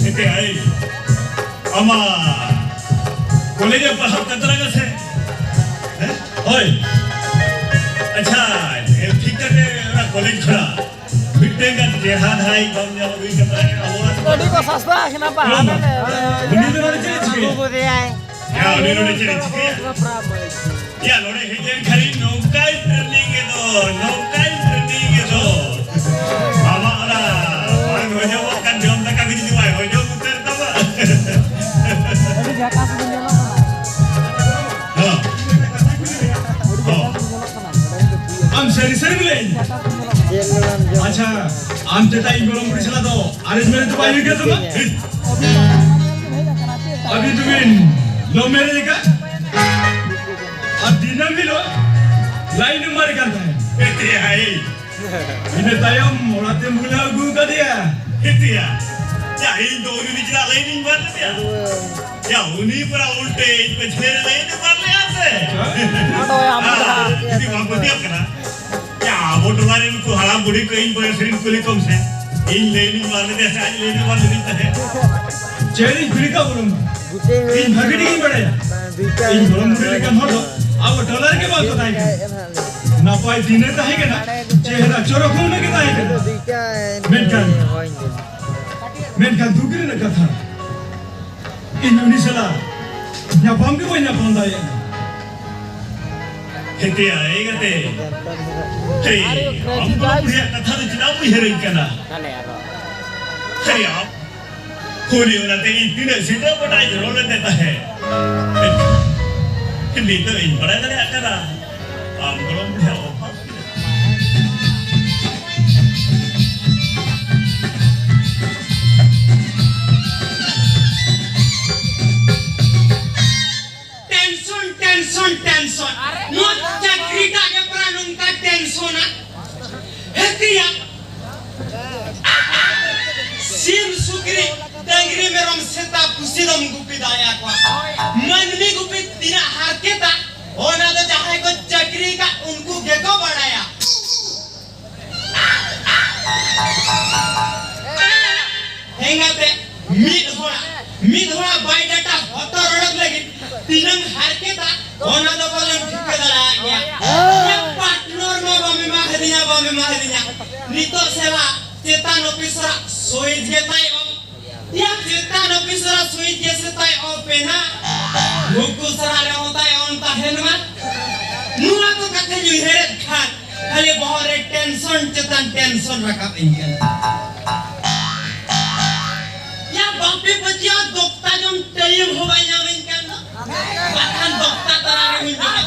ᱮᱱᱛᱮ ᱟᱭ, ᱟᱢᱟᱜ ᱠᱚᱞᱮᱡᱽ ᱮᱢ ᱯᱟᱲᱦᱟᱜ ᱠᱟᱱ ᱛᱟᱞᱟᱝᱟ ᱥᱮ? ᱦᱮᱸ? ᱦᱳᱭ᱾ ᱟᱪᱪᱷᱟ, ᱴᱷᱤᱠ ᱠᱟᱛᱮ ᱚᱱᱟ ᱠᱚᱞᱮᱡᱽ ᱠᱷᱚᱱᱟᱜ ᱢᱤᱫᱴᱮᱱ ᱜᱟᱱ ᱪᱮᱦᱨᱟ ᱫᱷᱟᱨᱟᱭ ᱵᱟᱢ ᱧᱟᱢ ᱟᱹᱜᱩᱭ ᱠᱟᱱ ᱛᱟᱞᱟᱝᱟ ᱟᱵᱚ ᱚᱲᱟᱜ ᱠᱷᱚᱱ᱾ ᱟᱹᱰᱤ ᱠᱚ ᱥᱟᱥᱛᱟ ᱟᱠᱟᱱᱟ ᱵᱟ, ᱦᱟᱱᱮ ᱞᱮ, ᱩᱱᱤ ᱫᱚ ᱱᱚᱰᱮ ᱪᱮᱫ ᱮ ᱪᱤᱠᱟᱹᱭᱟ? ᱭᱟ, ᱩᱱᱤ ᱱᱚᱰᱮ ᱪᱮᱫ ᱮ ᱪᱤᱠᱟᱹᱭᱟ? ᱭᱟ, ᱱᱚᱰᱮ ᱦᱮᱡ ᱞᱮᱱ ᱠᱷᱟᱱ ᱱᱚᱝᱠᱟᱭ training ᱮᱫᱚ, ᱱᱚᱝᱠᱟᱭ training ᱮᱫᱚ᱾ ᱟᱢᱟᱜ ᱚᱱᱟ ᱵᱟᱝ ᱦᱚᱡᱚᱢᱚᱜ ᱠᱟᱱ ᱡᱚᱢ ᱫᱟᱠᱟ ᱠᱚ ᱡᱩᱫᱤ ᱵᱟᱭ ᱦᱚᱡᱚᱢ ᱩᱛᱟᱹᱨ ᱛᱟᱢᱟ᱾ ᱟᱹᱰᱤ ᱡᱷᱟᱠᱟᱥ ᱵᱤᱱ ᱧᱮᱞᱚᱜ ᱠᱟᱱᱟ᱾ ᱦᱮᱸ᱾ ᱟᱹᱰᱤ ᱦᱮᱸ᱾ ᱡᱷᱟᱠᱟᱥ ᱵᱤᱱ ᱧᱮᱞᱚᱜ ᱠᱟᱱᱟ᱾ ᱟᱢ ᱥᱟᱹᱨᱤ ᱥᱟᱹᱨᱤ ᱵᱤᱱ ᱞᱟᱹᱭ᱾ ᱟᱪᱪᱷᱟ, ᱟᱢ ᱪᱮᱫᱟᱜ ᱤᱧ ᱜᱚᱲᱚᱢ ᱵᱩᱲᱦᱤ ᱥᱟᱞᱟᱜ ᱫᱚ arrange marriage ᱫᱚ ᱵᱟᱭ ᱦᱩᱭ ᱠᱟᱱ ᱛᱟᱢᱟ? ᱟᱹᱵᱤᱱ ᱫᱚᱵᱤᱱ love marriage ᱟᱠᱟᱫ? ᱟᱨ ᱫᱤᱱᱟᱹᱢ ᱦᱤᱞᱳᱜ line ᱮᱢ ᱢᱟᱨᱮ ᱠᱟᱱ ᱛᱟᱦᱮᱸᱫ᱾ ᱮᱛᱮ ᱟᱭ᱾ ᱤᱱᱟᱹ ᱛᱟᱭᱚᱢ ᱚᱲᱟᱜ ᱛᱮᱢ ᱵᱷᱩᱞᱟᱹᱣ ᱟᱹᱜᱩ ᱠᱟᱫᱮᱭᱟ᱾ ᱮᱛᱮᱭᱟ᱾ ᱭᱟ, ᱤᱧ ᱫᱚ ᱩᱱᱤ ᱵᱤᱪᱟᱨᱟ line ᱤᱧ ᱢᱟᱨ ᱞᱮᱫᱮᱭᱟ᱾ ᱭᱟ, ᱩᱱᱤ ᱯᱩᱨᱟ ᱩᱞᱴᱟᱹ ᱤᱧ ᱯᱟᱹᱪᱷᱞᱟᱹ ᱨᱮ line ᱮ ᱢᱟᱨ ᱞᱮᱫᱮᱭᱟ ᱥᱮ? ᱟᱫᱚ ᱟᱢ ᱫᱚ ᱦᱟᱸᱜ ᱡᱩᱫᱤ ᱵᱟᱢ ᱯᱟᱹᱛᱭᱟᱹᱜ ᱠᱟᱱᱟ, ᱭᱟ, ᱟᱵᱚ ᱴᱚᱞᱟ ᱨᱮᱱ ᱩᱱᱠᱩ ᱦᱟᱲᱟᱢ ᱵᱩᱲᱦᱤ ᱠᱚ ᱤᱧ ᱵᱚᱭᱮᱥ ᱨᱮᱱ ᱠᱩᱞᱤ ᱠᱚᱢ ᱥᱮ, ᱤᱧ ᱞᱟᱹᱭ ᱞᱤᱧ ᱵᱟᱝ ᱞᱟᱹᱭ ᱥᱮ ᱟᱡ ᱞᱟᱹᱭ ᱞᱤᱧ ᱵᱟᱝ ᱞᱟᱹᱭ ᱛᱟᱦᱮᱸᱫ᱾ ᱪᱮᱫ ᱤᱧ ᱠᱩᱞᱤ ᱠᱟᱜ ᱵᱚᱞᱚᱱ? ᱤᱧ ᱵᱷᱟᱜᱮ ᱴᱷᱤᱠ ᱤᱧ ᱵᱟᱲᱟᱭᱟ᱾ ᱤᱧ ᱜᱚᱲᱚᱢ ᱵᱩᱰᱷᱤ ᱞᱮᱠᱟᱱ ᱦᱚᱲ ᱫᱚ ᱟᱵᱚ ᱴᱚᱞᱟ ᱨᱮᱜᱮ ᱵᱟᱝ ᱠᱚ ᱛᱟᱦᱮᱸ ᱠᱟᱱᱟ᱾ ᱱᱟᱯᱟᱭ ᱫᱤᱱᱮ ᱛᱟᱦᱮᱸ ᱠᱟᱱᱟ, ᱪᱮᱦᱨᱟ ᱪᱚᱨᱚᱠ ᱦᱚᱸ ᱩᱱᱟᱹᱜ ᱜᱮ ᱛᱟᱦᱮᱸ ᱠᱟᱱᱟ᱾ ᱢᱮᱱᱠᱷᱟᱱ, ᱢᱮᱱᱠᱷᱟᱱ ᱫᱩᱠ ᱨᱮᱱᱟᱜ ᱠᱟᱛᱷᱟ, ᱤᱧ ᱩᱱᱤ ᱥᱟᱞᱟᱜ ᱧᱟᱯᱟᱢ ᱜᱮ ᱵᱟᱹᱧ ᱧᱟᱯᱟᱢ ᱫᱟᱲᱮᱭᱟᱜ ᱠᱟᱱᱟ᱾ ᱦᱮᱛᱮᱭᱟ, ᱮᱭ ᱜᱟᱛᱮ᱾ ᱦᱮᱭ, ᱟᱢ ᱫᱚ ᱩᱱᱤᱭᱟᱜ ᱠᱟᱛᱷᱟ ᱫᱚ ᱪᱮᱫᱟᱜ ᱮᱢ ᱩᱭᱦᱟᱹᱨᱟᱹᱧ ᱠᱟᱱᱟ? ᱦᱮᱭ, ᱟᱢ, ᱩᱱᱤ ᱚᱱᱟᱛᱮ ᱤᱧ ᱛᱤᱱᱟᱹᱜ ᱥᱮᱛᱟᱜ ᱵᱮᱲᱟᱭ ᱨᱚᱲ ᱞᱮᱫᱮ ᱛᱟᱦᱮᱸ᱾ ᱱᱤᱛᱚᱜ ᱤᱧ ᱵᱟᱲᱟᱭ ᱫᱟᱲᱮᱭᱟᱜ ᱠᱟᱱᱟ, ᱟᱢ ᱜᱚᱲᱚᱢ ᱵᱩᱰᱷᱤᱭᱟᱜ ᱚᱵᱷᱟᱵᱽ ᱛᱤᱱᱟᱹᱜ᱾ Tension, tension, tension. ᱱᱚᱣᱟ ᱪᱟᱹᱠᱨᱤ ᱴᱟᱜ ᱜᱮ ᱯᱟᱨᱟ ᱱᱚᱝᱠᱟ ᱴᱮᱱᱥᱚᱱᱟ᱾ ᱦᱮᱛᱤᱭᱟ᱾ ᱥᱤᱢ ᱥᱩᱠᱨᱤ ᱰᱟᱝᱨᱤ ᱢᱮᱨᱚᱢ ᱥᱮᱛᱟ ᱯᱩᱥᱤ ᱫᱚᱢ ᱜᱩᱯᱤ ᱫᱟᱲᱮᱭᱟᱠᱚᱣᱟ᱾ ᱢᱟᱹᱱᱢᱤ ᱜᱩᱯᱤ ᱛᱤᱱᱟᱹᱜ ᱦᱟᱨᱠᱮᱛᱟ, ᱚᱱᱟ ᱫᱚ ᱡᱟᱦᱟᱸᱭ ᱠᱚ ᱪᱟᱹᱠᱨᱤ ᱟᱠᱟᱫ ᱩᱱᱠᱩ ᱜᱮᱠᱚ ᱵᱟᱲᱟᱭᱟ᱾ ᱮᱸᱜᱟᱛᱮ, ᱢᱤᱫ ᱦᱚᱲᱟᱜ, ᱢᱤᱫ ᱦᱚᱲᱟᱜ biodata ᱦᱚᱛᱚᱨ ᱚᱰᱚᱠ ᱞᱟᱹᱜᱤᱫ ᱛᱤᱱᱟᱹᱝ ᱦᱟᱨᱠᱮᱛᱟ, ᱚᱱᱟ ᱫᱚ ᱯᱟᱞᱮᱱ ᱴᱷᱤᱠᱟᱹ ᱫᱟᱲᱮᱭᱟᱜ ᱜᱮᱭᱟ᱾ ᱤᱧᱟᱹᱜ partner ᱢᱟ ᱵᱟᱢ ᱮᱢᱟ ᱦᱟᱹᱫᱤᱧᱟ, ᱵᱟᱢ ᱮᱢᱟ ᱦᱟᱹᱫᱤᱧᱟ᱾ ᱱᱤᱛᱚᱜ ᱥᱮ ᱞᱟ ᱪᱮᱛᱟᱱ officer ᱟᱜ ᱥᱩᱭᱤᱪ ᱜᱮ ᱛᱟᱭ ᱚᱯᱷ᱾ ᱭᱟ ᱪᱮᱛᱟᱱ officer ᱟᱜ ᱥᱩᱭᱤᱪ ᱜᱮ ᱥᱮ ᱛᱟᱭ ᱚᱯᱷ ᱮᱱᱟ᱾ ᱱᱩᱠᱩ ᱥᱟᱞᱟᱜ ᱨᱮᱦᱚᱸ ᱛᱟᱭ ᱚᱱ ᱛᱟᱦᱮᱱ ᱢᱟ᱾ ᱱᱚᱣᱟ ᱠᱚ ᱠᱟᱛᱷᱟᱧ ᱩᱭᱦᱟᱹᱨᱮᱫ ᱠᱷᱟᱱ ᱠᱷᱟᱹᱞᱤ ᱵᱚᱦᱚᱜ ᱨᱮ ᱴᱮᱱᱥᱚᱱ ᱪᱮᱛᱟᱱ ᱴᱮᱱᱥᱚᱱ ᱨᱟᱠᱟᱵ ᱤᱧ ᱠᱟᱱᱟ᱾ ᱭᱟ ᱵᱟᱯᱮ ᱯᱟᱹᱛᱭᱟᱹᱣ, ᱫᱚᱠᱛᱟ ᱡᱚᱢ ᱴᱟᱭᱤᱢ ᱦᱚᱸ ᱵᱟᱭ ᱧᱟᱢᱤᱧ ᱠᱟᱱ ᱫᱚ᱾ ᱵᱟᱠᱷᱟᱱ ᱫᱚᱠᱛᱟ ᱛᱟᱞᱟ ᱨᱮ ᱵᱟᱹᱧ ᱡᱚᱢᱟ᱾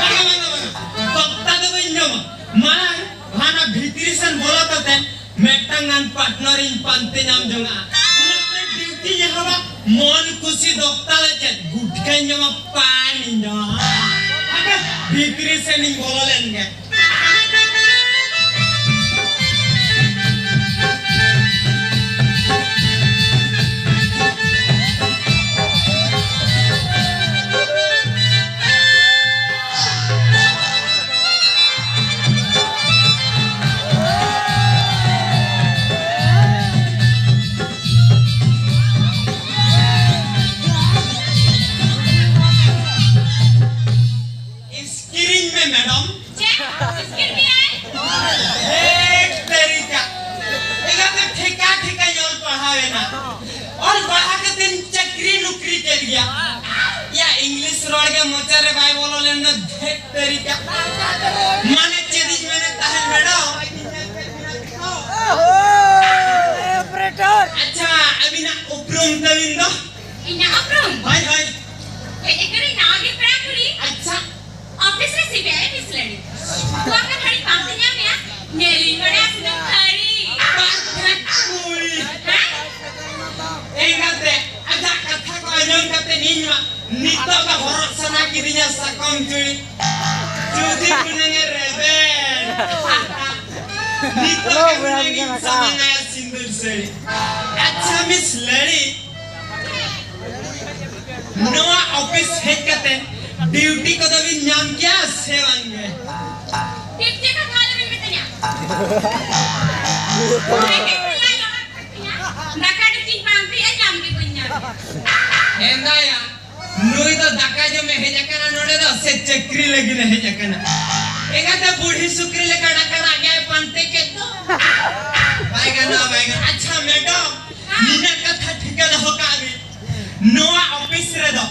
ᱵᱟᱝᱟ, ᱵᱟᱝᱟ, ᱵᱟᱝᱟ᱾ ᱫᱚᱠᱛᱟ ᱫᱚ ᱵᱟᱹᱧ ᱡᱚᱢᱟ᱾ ᱢᱟᱲᱟᱝ ᱦᱟᱱᱟ ᱵᱷᱤᱛᱨᱤ ᱥᱮᱱ ᱵᱚᱞᱚ ᱠᱟᱛᱮ ᱢᱤᱫᱴᱟᱝ ᱜᱟᱱ partner ᱤᱧ ᱯᱟᱱᱛᱮ ᱧᱟᱢ ᱡᱚᱝᱟ᱾ ᱩᱱᱟᱹᱜ ᱛᱮ duty ᱤᱧ ᱮᱦᱚᱵᱟ, ᱢᱚᱱ ᱠᱩᱥᱤ ᱫᱚᱠᱛᱟ ᱞᱮ ᱪᱮᱫ ᱜᱩᱴᱠᱟᱧ ᱡᱚᱢᱟ, ᱯᱟᱱ ᱤᱧ ᱡᱚᱢᱟ᱾ ᱦᱟᱯᱮ, ᱵᱷᱤᱛᱨᱤ ᱥᱮᱱ ᱤᱧ ᱵᱚᱞᱚ ᱞᱮᱱ ᱜᱮ᱾ ᱤᱥᱠᱤᱨᱤᱧ ᱢᱮ ᱢᱮᱰᱚᱢ᱾ ᱪᱮᱫ? ᱤᱥᱠᱤᱨ ᱢᱮᱭᱟᱭ? ᱦᱮᱴ ᱛᱮᱨᱤᱠᱟ᱾ ᱮᱸᱜᱟᱛᱮ ᱴᱷᱮᱠᱟ ᱴᱷᱮᱠᱟᱧ ᱚᱞ ᱯᱟᱲᱦᱟᱣ ᱮᱱᱟ᱾ ᱚᱞ ᱯᱟᱲᱦᱟᱣ ᱠᱟᱛᱮᱧ ᱪᱟᱹᱠᱨᱤ ᱱᱩᱠᱨᱤ ᱠᱮᱫ ᱜᱮᱭᱟ᱾ ᱭᱟ ᱤᱝᱞᱤᱥ ᱨᱚᱲ ᱜᱮ ᱢᱚᱪᱟ ᱨᱮ ᱵᱟᱭ ᱵᱚᱞᱚ ᱞᱮᱱ ᱫᱚ ᱫᱷᱮᱴ ᱛᱮᱨᱤᱠᱟ᱾ ᱢᱟᱱᱮ ᱪᱮᱫ ᱤᱧ ᱢᱮᱱᱮᱫ ᱛᱟᱦᱮᱸᱫ ᱢᱮᱰᱚᱢ? ᱚᱯᱟᱨᱮᱴᱚᱨ᱾ ᱟᱪᱪᱷᱟ, ᱟᱹᱵᱤᱱᱟᱜ ᱩᱯᱨᱩᱢ ᱛᱟᱹᱵᱤᱱ ᱫᱚ? ᱤᱧᱟᱹᱜ ᱩᱯᱨᱩᱢ? ᱦᱳᱭ, ᱦᱳᱭ᱾ ᱦᱮᱡ ᱟᱠᱟᱱᱟᱹᱧ ᱱᱟᱣᱟ ᱜᱮ ᱯᱮᱲᱟ ᱠᱩᱲᱤ᱾ ᱟᱪᱪᱷᱟ᱾ ᱚᱯᱷᱤᱥ ᱨᱮ ᱥᱤᱵᱤᱟᱭ ᱚᱯᱷᱤᱥ ᱞᱟᱹᱜᱤᱫ᱾ ᱛᱚ ᱟᱯᱮ ᱜᱷᱟᱹᱲᱤ ᱵᱟᱝ ᱛᱤᱧᱟ ᱢᱮᱭᱟ? ᱧᱮᱞᱤᱧ ᱵᱟᱲᱟᱭᱟ ᱥᱩᱫᱷᱩ ᱜᱷᱟᱹᱲᱤ᱾ ᱵᱟᱨ ᱯᱷᱮᱴ ᱠᱩᱲᱤ᱾ ᱦᱮᱸ? ᱮᱸᱜᱟᱛᱮ, ᱟᱡᱟᱜ ᱠᱟᱛᱷᱟ ᱠᱚ ᱟᱸᱡᱚᱢ ᱠᱟᱛᱮ ᱤᱧ ᱢᱟ ᱱᱤᱛᱚᱜ ᱫᱚ ᱦᱚᱨᱚᱜ ᱥᱟᱱᱟ ᱠᱤᱫᱤᱧᱟ ᱥᱟᱠᱚᱢ ᱪᱩᱲᱤ, ᱡᱩᱫᱤ ᱦᱩᱱᱟᱹᱝ ᱮ ᱨᱮᱵᱮᱱ᱾ ᱱᱤᱛᱚᱜ ᱜᱮ ᱦᱩᱱᱟᱹᱝ ᱤᱧ ᱥᱟᱢᱟᱝ ᱟᱭᱟ ᱥᱤᱸᱫᱩᱨ ᱥᱟᱹᱲᱤ᱾ ᱟᱪᱪᱷᱟ ᱢᱤᱥ ᱞᱟᱹᱲᱤ, ᱱᱚᱣᱟ ᱚᱯᱷᱤᱥ ᱦᱮᱡ ᱠᱟᱛᱮ ᱰᱤᱭᱩᱴᱤ ᱠᱚᱫᱚ ᱵᱤᱱ ᱧᱟᱢ ᱠᱮᱭᱟ ᱥᱮ ᱵᱟᱝ ᱜᱮ? ᱴᱷᱤᱠ ᱴᱷᱤᱠ ᱠᱟᱛᱷᱟ ᱟᱞᱚᱵᱤᱱ ᱢᱤᱛᱟᱹᱧᱟ᱾ ᱨᱮᱸᱜᱮᱡ ᱢᱮᱭᱟ, ᱞᱟᱸᱜᱟ ᱠᱟᱹᱴᱤᱡ ᱵᱟᱝ ᱯᱮᱭᱟ, ᱧᱟᱢ ᱜᱮ ᱵᱟᱹᱧ ᱧᱟᱢ᱾ ᱮᱸᱫᱟᱭᱟ, ᱱᱩᱭ ᱫᱚ ᱫᱟᱠᱟ ᱡᱚᱢᱮ ᱦᱮᱡ ᱟᱠᱟᱱᱟ ᱱᱚᱰᱮ ᱫᱚ ᱥᱮ ᱪᱟᱹᱠᱨᱤ ᱞᱟᱹᱜᱤᱫ ᱮ ᱦᱮᱡ ᱟᱠᱟᱱᱟ? ᱮᱸᱜᱟᱛᱮ ᱵᱩᱲᱦᱤ ᱥᱩᱠᱨᱤ ᱞᱮᱠᱟ ᱰᱟᱠᱟ ᱰᱟᱜ ᱜᱮᱭ ᱯᱟᱱᱛᱮ ᱠᱮᱫ ᱫᱚ᱾ ᱵᱟᱭ ᱜᱟᱱᱚᱜᱼᱟ, ᱵᱟᱭ ᱜᱟᱱᱚᱜᱼᱟ᱾ ᱟᱪᱪᱷᱟ ᱢᱮᱰᱟᱢ, ᱱᱤᱱᱟᱹᱜ ᱠᱟᱛᱷᱟ ᱴᱷᱤᱠᱟᱹ ᱫᱚᱦᱚ ᱠᱟᱜ ᱵᱤᱱ, ᱱᱚᱣᱟ ᱚᱯᱷᱤᱥ ᱨᱮᱫᱚ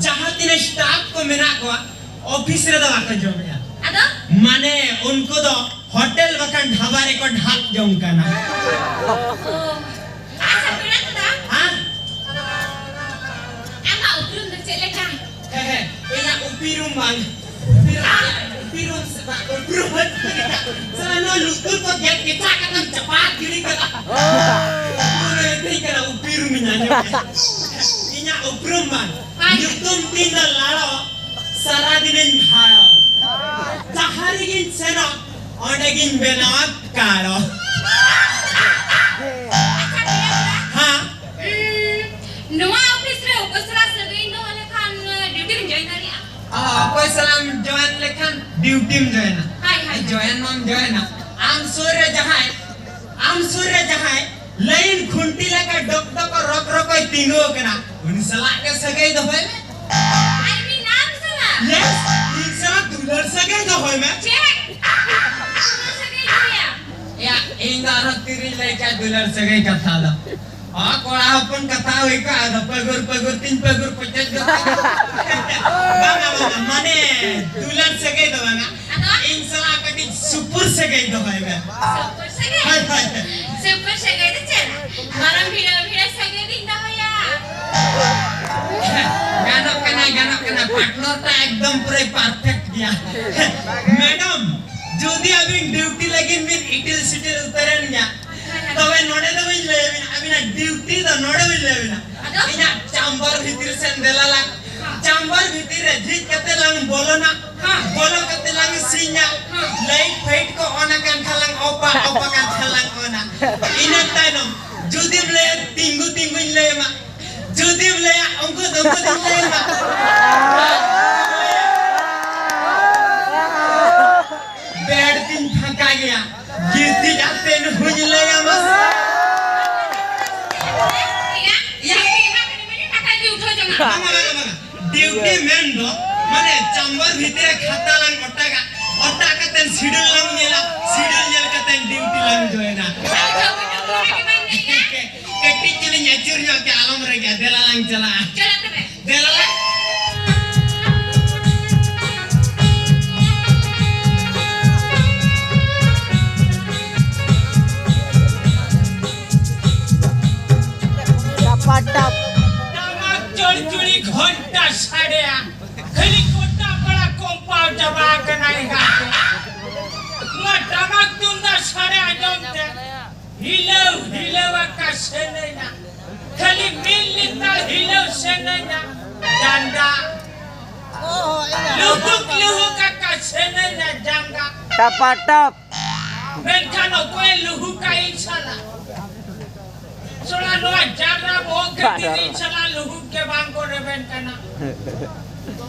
ᱡᱟᱦᱟᱸ ᱛᱤᱱᱟᱹᱜ ᱥᱴᱟᱯ ᱠᱚ ᱢᱮᱱᱟᱜ ᱠᱚᱣᱟ, ᱚᱯᱷᱤᱥ ᱨᱮᱫᱚ ᱵᱟᱠᱚ ᱡᱚᱢᱮᱜᱼᱟ᱾ ᱟᱫᱚ? ᱢᱟᱱᱮ ᱩᱱᱠᱩ ᱫᱚ ᱦᱳᱴᱮᱞ ᱵᱟᱠᱷᱟᱱ ᱰᱷᱟᱵᱟ ᱨᱮᱠᱚ ᱰᱷᱟᱵ ᱡᱚᱝ ᱠᱟᱱᱟ᱾ ᱚ, ᱟᱪᱪᱷᱟ, ᱯᱮᱲᱟ ᱫᱟᱫᱟ᱾ ᱦᱮᱸ? ᱟᱢᱟᱜ ᱩᱯᱨᱩᱢ ᱫᱚ ᱪᱮᱫ ᱞᱮᱠᱟ? ᱦᱮᱸ, ᱦᱮᱸ, ᱤᱧᱟᱹᱜ ᱩᱯᱤᱨᱩᱢ ᱵᱟᱝ᱾ ᱩᱯᱤᱨᱩᱢ, ᱩᱯᱤᱨᱩᱢ ᱥᱮ ᱵᱟᱝ, ᱩᱯᱨᱩᱢ ᱵᱟᱝ᱾ ᱥᱟᱞᱟ ᱱᱚᱣᱟ ᱞᱩᱛᱩᱨ ᱠᱚ ᱜᱮᱫ ᱠᱮᱪᱟᱜ ᱠᱟᱛᱮᱢ ᱪᱟᱯᱟᱫ ᱜᱤᱰᱤ ᱠᱟᱫᱟ᱾ ᱩᱯᱨᱩᱢ ᱮ ᱢᱤᱛᱟᱹᱧ ᱠᱟᱱᱟ, ᱩᱯᱤᱨᱩᱢ ᱤᱧ ᱟᱸᱡᱚᱢ ᱠᱮᱫᱟ᱾ ᱤᱧᱟᱹᱜ ᱩᱯᱨᱩᱢ ᱵᱟᱝ᱾ ᱦᱮᱸ᱾ ᱧᱩᱛᱩᱢ ᱛᱤᱧ ᱫᱚ ᱞᱟᱲᱚ᱾ ᱥᱟᱨᱟ ᱫᱤᱱᱤᱧ ᱵᱷᱟᱲ᱾ ᱡᱟᱦᱟᱸ ᱨᱮᱜᱤᱧ ᱥᱮᱱᱚᱜ, ᱚᱸᱰᱮ ᱜᱤᱧ ᱵᱮᱱᱟᱣᱟ ᱠᱟᱲᱚ᱾ ᱟᱪᱪᱷᱟ, ᱯᱮᱲᱟ ᱫᱟᱫᱟ᱾ ᱦᱮᱸ᱾ ᱩᱸ, ᱱᱚᱣᱟ ᱚᱯᱷᱤᱥ ᱨᱮ ᱚᱠᱚᱭ ᱥᱟᱞᱟᱜ ᱥᱟᱹᱜᱟᱹᱭ ᱫᱚᱦᱚ ᱞᱮᱠᱷᱟᱱ, ᱰᱤᱭᱩᱴᱤ ᱨᱮᱢ ᱡᱚᱭᱮᱱ ᱫᱟᱲᱮᱭᱟᱜᱼᱟ? ᱚ, ᱚᱠᱚᱭ ᱥᱟᱞᱟᱜ ᱮᱢ ᱡᱚᱭᱮᱱ ᱞᱮᱠᱷᱟᱱ ᱰᱤᱭᱩᱴᱤᱢ ᱡᱚᱭᱮᱱᱟ? ᱦᱳᱭ, ᱦᱳᱭ᱾ ᱡᱚᱭᱮᱱ ᱢᱟᱢ ᱡᱚᱭᱮᱱᱟ᱾ ᱟᱢ ᱥᱩᱨ ᱨᱮ ᱡᱟᱦᱟᱸᱭ, ᱟᱢ ᱥᱩᱨ ᱨᱮ ᱡᱟᱦᱟᱸᱭ ᱞᱟᱭᱤᱱ ᱠᱷᱩᱱᱴᱤ ᱞᱮᱠᱟ ᱰᱚᱠ ᱰᱚᱠ ᱨᱚᱠ ᱨᱚᱠᱚᱭ ᱛᱤᱸᱜᱩ ᱟᱠᱟᱱᱟ, ᱩᱱᱤ ᱥᱟᱞᱟᱜ ᱜᱮ ᱥᱟᱹᱜᱟᱹᱭ ᱫᱚᱦᱚᱭ ᱢᱮ᱾ ᱟᱨ ᱢᱤᱫ ᱱᱟᱢ ᱥᱟᱞᱟᱜ? ᱭᱮᱥ, ᱤᱧ ᱥᱟᱞᱟᱜ ᱫᱩᱞᱟᱹᱲ ᱥᱟᱹᱜᱟᱹᱭ ᱫᱚᱦᱚᱭ ᱢᱮ᱾ ᱪᱮᱫ? ᱫᱩᱞᱟᱹᱲ ᱥᱟᱹᱜᱟᱹᱭ ᱫᱚᱦᱚᱭᱟ? ᱭᱟ, ᱤᱧ ᱫᱚ ᱟᱨᱦᱚᱸ ᱛᱤᱨᱤᱧ ᱞᱟᱹᱭ ᱠᱮᱫ ᱫᱩᱞᱟᱹᱲ ᱥᱟᱹᱜᱟᱹᱭ ᱠᱟᱛᱷᱟ ᱫᱚ᱾ ᱚ, ᱠᱚᱲᱟ ᱦᱚᱯᱚᱱ ᱠᱟᱛᱷᱟ ᱦᱩᱭ ᱠᱚᱜᱼᱟ, ᱟᱫᱚ ᱯᱟᱹᱜᱩᱨ ᱯᱟᱹᱜᱩᱨ ᱛᱤᱧ ᱯᱟᱹᱜᱩᱨ ᱯᱚᱪᱚᱡ ᱜᱚᱫ ᱠᱟᱫᱟ᱾ ᱵᱟᱝᱟ, ᱵᱟᱝᱟ, ᱢᱟᱱᱮ ᱫᱩᱞᱟᱹᱲ ᱥᱟᱹᱜᱟᱹᱭ ᱫᱚ ᱵᱟᱝᱟ᱾ ᱟᱫᱚ? ᱤᱧ ᱥᱟᱞᱟᱜ ᱠᱟᱹᱴᱤᱡ ᱥᱩᱯᱩᱨ ᱥᱟᱹᱜᱟᱹᱭ ᱫᱚᱦᱚᱭ ᱢᱮ᱾ ᱥᱩᱯᱩᱨ ᱥᱟᱹᱜᱟᱹᱭ? ᱦᱳᱭ, ᱦᱳᱭ᱾ ᱥᱩᱯᱩᱨ ᱥᱟᱹᱜᱟᱹᱭ ᱫᱚ ᱪᱮᱫ? ᱢᱟᱨᱟᱝ ᱵᱷᱤᱲᱟᱹᱣ ᱵᱷᱤᱲᱟᱹᱣ ᱥᱟᱹᱜᱟᱹᱭ ᱫᱚᱧ ᱫᱚᱦᱚᱭᱟ᱾ ᱜᱟᱱᱚᱜ ᱠᱟᱱᱟ, ᱜᱟᱱᱚᱜ ᱠᱟᱱᱟ᱾ ᱯᱟᱨᱴᱱᱟᱨ ᱴᱟ ᱮᱠᱫᱚᱢ ᱯᱩᱨᱟᱹᱭ ᱯᱟᱨᱯᱷᱮᱠᱴ ᱜᱮᱭᱟ᱾ ᱢᱮᱰᱟᱢ, ᱡᱩᱫᱤ ᱟᱹᱵᱤᱱ ᱰᱤᱭᱩᱴᱤ ᱞᱟᱹᱜᱤᱫ ᱵᱤᱱ ᱤᱴᱤᱞ ᱥᱤᱴᱤᱞ ᱩᱛᱟᱹᱨᱮᱱ ᱜᱮᱭᱟ, ᱛᱚᱵᱮ ᱱᱚᱰᱮ ᱫᱚ ᱵᱟᱹᱧ ᱞᱟᱹᱭ ᱟᱹᱵᱤᱱᱟ, ᱟᱹᱵᱤᱱᱟᱜ ᱰᱤᱭᱩᱴᱤ ᱫᱚ ᱱᱚᱰᱮ ᱵᱟᱹᱧ ᱞᱟᱹᱭ ᱟᱹᱵᱤᱱᱟ᱾ ᱟᱫᱚ? ᱤᱧᱟᱜ ᱪᱟᱢᱵᱟᱨ ᱵᱷᱤᱛᱤᱨ ᱥᱮᱱ ᱫᱮᱞᱟ ᱞᱟᱝ᱾ ᱡᱷᱤᱡ ᱠᱟᱛᱮ ᱞᱟᱝ ᱵᱚᱞᱚᱱᱟ᱾ ᱦᱮᱸ᱾ ᱵᱚᱞᱚ ᱠᱟᱛᱮ ᱞᱟᱝ ᱥᱤᱧᱟ᱾ ᱦᱮᱸ᱾ ᱞᱟᱭᱤᱴ ᱯᱷᱟᱭᱤᱴ ᱠᱚ ᱚᱱ ᱟᱠᱟᱱ ᱠᱷᱟᱱ ᱞᱟᱝ ᱚᱯᱟ, ᱚᱯ ᱟᱠᱟᱱ ᱠᱷᱟᱱ ᱞᱟᱝ ᱚᱱᱟ᱾ ᱤᱱᱟᱹ ᱛᱟᱭᱱᱚᱢ ᱡᱩᱫᱤᱢ ᱞᱟᱹᱭᱟ ᱛᱤᱸᱜᱩ ᱛᱤᱸᱜᱩᱧ ᱞᱟᱹᱭ ᱟᱢᱟ, ᱡᱩᱫᱤᱢ ᱞᱟᱹᱭᱟ ᱩᱱᱠᱩ ᱫᱚ ᱩᱱᱠᱩ ᱫᱚᱧ ᱞᱟᱹᱭ ᱟᱢᱟ᱾ ᱵᱮᱰ ᱛᱤᱧ ᱯᱷᱟᱸᱠᱟ ᱜᱮᱭᱟ, ᱜᱤᱛᱤᱡ ᱟᱛᱮ ᱦᱚᱸᱧ ᱞᱟᱹᱭ ᱟᱢᱟ᱾ ᱵᱟᱝᱟ, ᱵᱟᱝᱟ, ᱵᱟᱝᱟ᱾ ᱰᱤᱭᱩᱴᱤ ᱢᱮᱱ ᱫᱚ ᱢᱟᱱᱮ ᱪᱟᱢᱵᱟᱨ ᱵᱷᱤᱛᱤᱨ ᱨᱮ ᱠᱷᱟᱛᱟ ᱞᱟᱝ ᱚᱴᱟᱜᱟ, ᱚᱴᱟᱜ ᱠᱟᱛᱮ ᱥᱤᱰᱩᱞ ᱞᱟᱝ ᱧᱮᱞᱟ, ᱥᱤᱰᱩᱞ ᱧᱮᱞ ᱠᱟᱛᱮ ᱰᱤᱭᱩᱴᱤ ᱞᱟᱝ ᱡᱚᱭᱮᱱᱟ᱾ ᱠᱟᱹᱴᱤᱡ ᱪᱩᱞᱩᱧ ᱟᱹᱪᱩᱨ ᱧᱚᱜ ᱠᱮᱫ ᱟᱞᱚᱢ ᱨᱮᱜᱮ, ᱫᱮᱞᱟ ᱞᱟᱝ ᱪᱟᱞᱟᱜᱼᱟ᱾ ᱪᱚᱞᱚ ᱛᱚᱵᱮ᱾ ᱫᱮᱞᱟ᱾ ᱴᱟᱯᱟ ᱴᱟᱯ᱾ ᱴᱟᱢᱟᱠ ᱪᱚᱲᱪᱩᱲᱤ ᱜᱷᱚᱱᱴᱟ ᱥᱟᱰᱮᱭᱟ, ᱠᱷᱟᱹᱞᱤ ᱜᱚᱴᱟ ᱯᱟᱲᱟ ᱠᱚᱢᱯᱟᱣ ᱪᱟᱵᱟ ᱟᱠᱟᱱᱟ ᱮᱸᱜᱟᱛᱮ᱾ ᱱᱚᱣᱟ ᱴᱟᱢᱟᱠ ᱛᱩᱢᱫᱟᱜ ᱥᱟᱰᱮ ᱟᱸᱡᱚᱢ ᱛᱮ ᱦᱤᱞᱟᱹᱣ ᱦᱤᱞᱟᱹᱣ ᱟᱠᱟ ᱥᱮᱱᱮᱧᱟ, ᱠᱷᱟᱹᱞᱤ ᱢᱤᱫ ᱞᱮᱛᱟᱲ ᱦᱤᱞᱟᱹᱣ ᱥᱮᱱᱮᱧᱟ ᱰᱟᱸᱰᱟ, ᱞᱩᱦᱩᱠ ᱞᱩᱦᱩᱠ ᱟᱠᱟ ᱥᱮᱱᱮᱧᱟ ᱡᱟᱸᱜᱟ᱾ ᱴᱟᱯᱟ ᱴᱟᱯ᱾ ᱢᱮᱱᱠᱷᱟᱱ ᱚᱠᱚᱭᱮ ᱞᱩᱦᱩᱠᱟ ᱤᱧ ᱥᱟᱞᱟᱜ? ᱥᱚᱲᱟ ᱱᱚᱣᱟ ᱡᱟᱸᱜᱟ ᱵᱚᱦᱚᱜ ᱠᱷᱟᱹᱛᱤᱨ ᱤᱧ ᱥᱟᱞᱟᱜ ᱞᱩᱦᱩᱠ ᱜᱮ ᱵᱟᱝ ᱠᱚ ᱨᱮᱵᱮᱱ ᱠᱟᱱᱟ᱾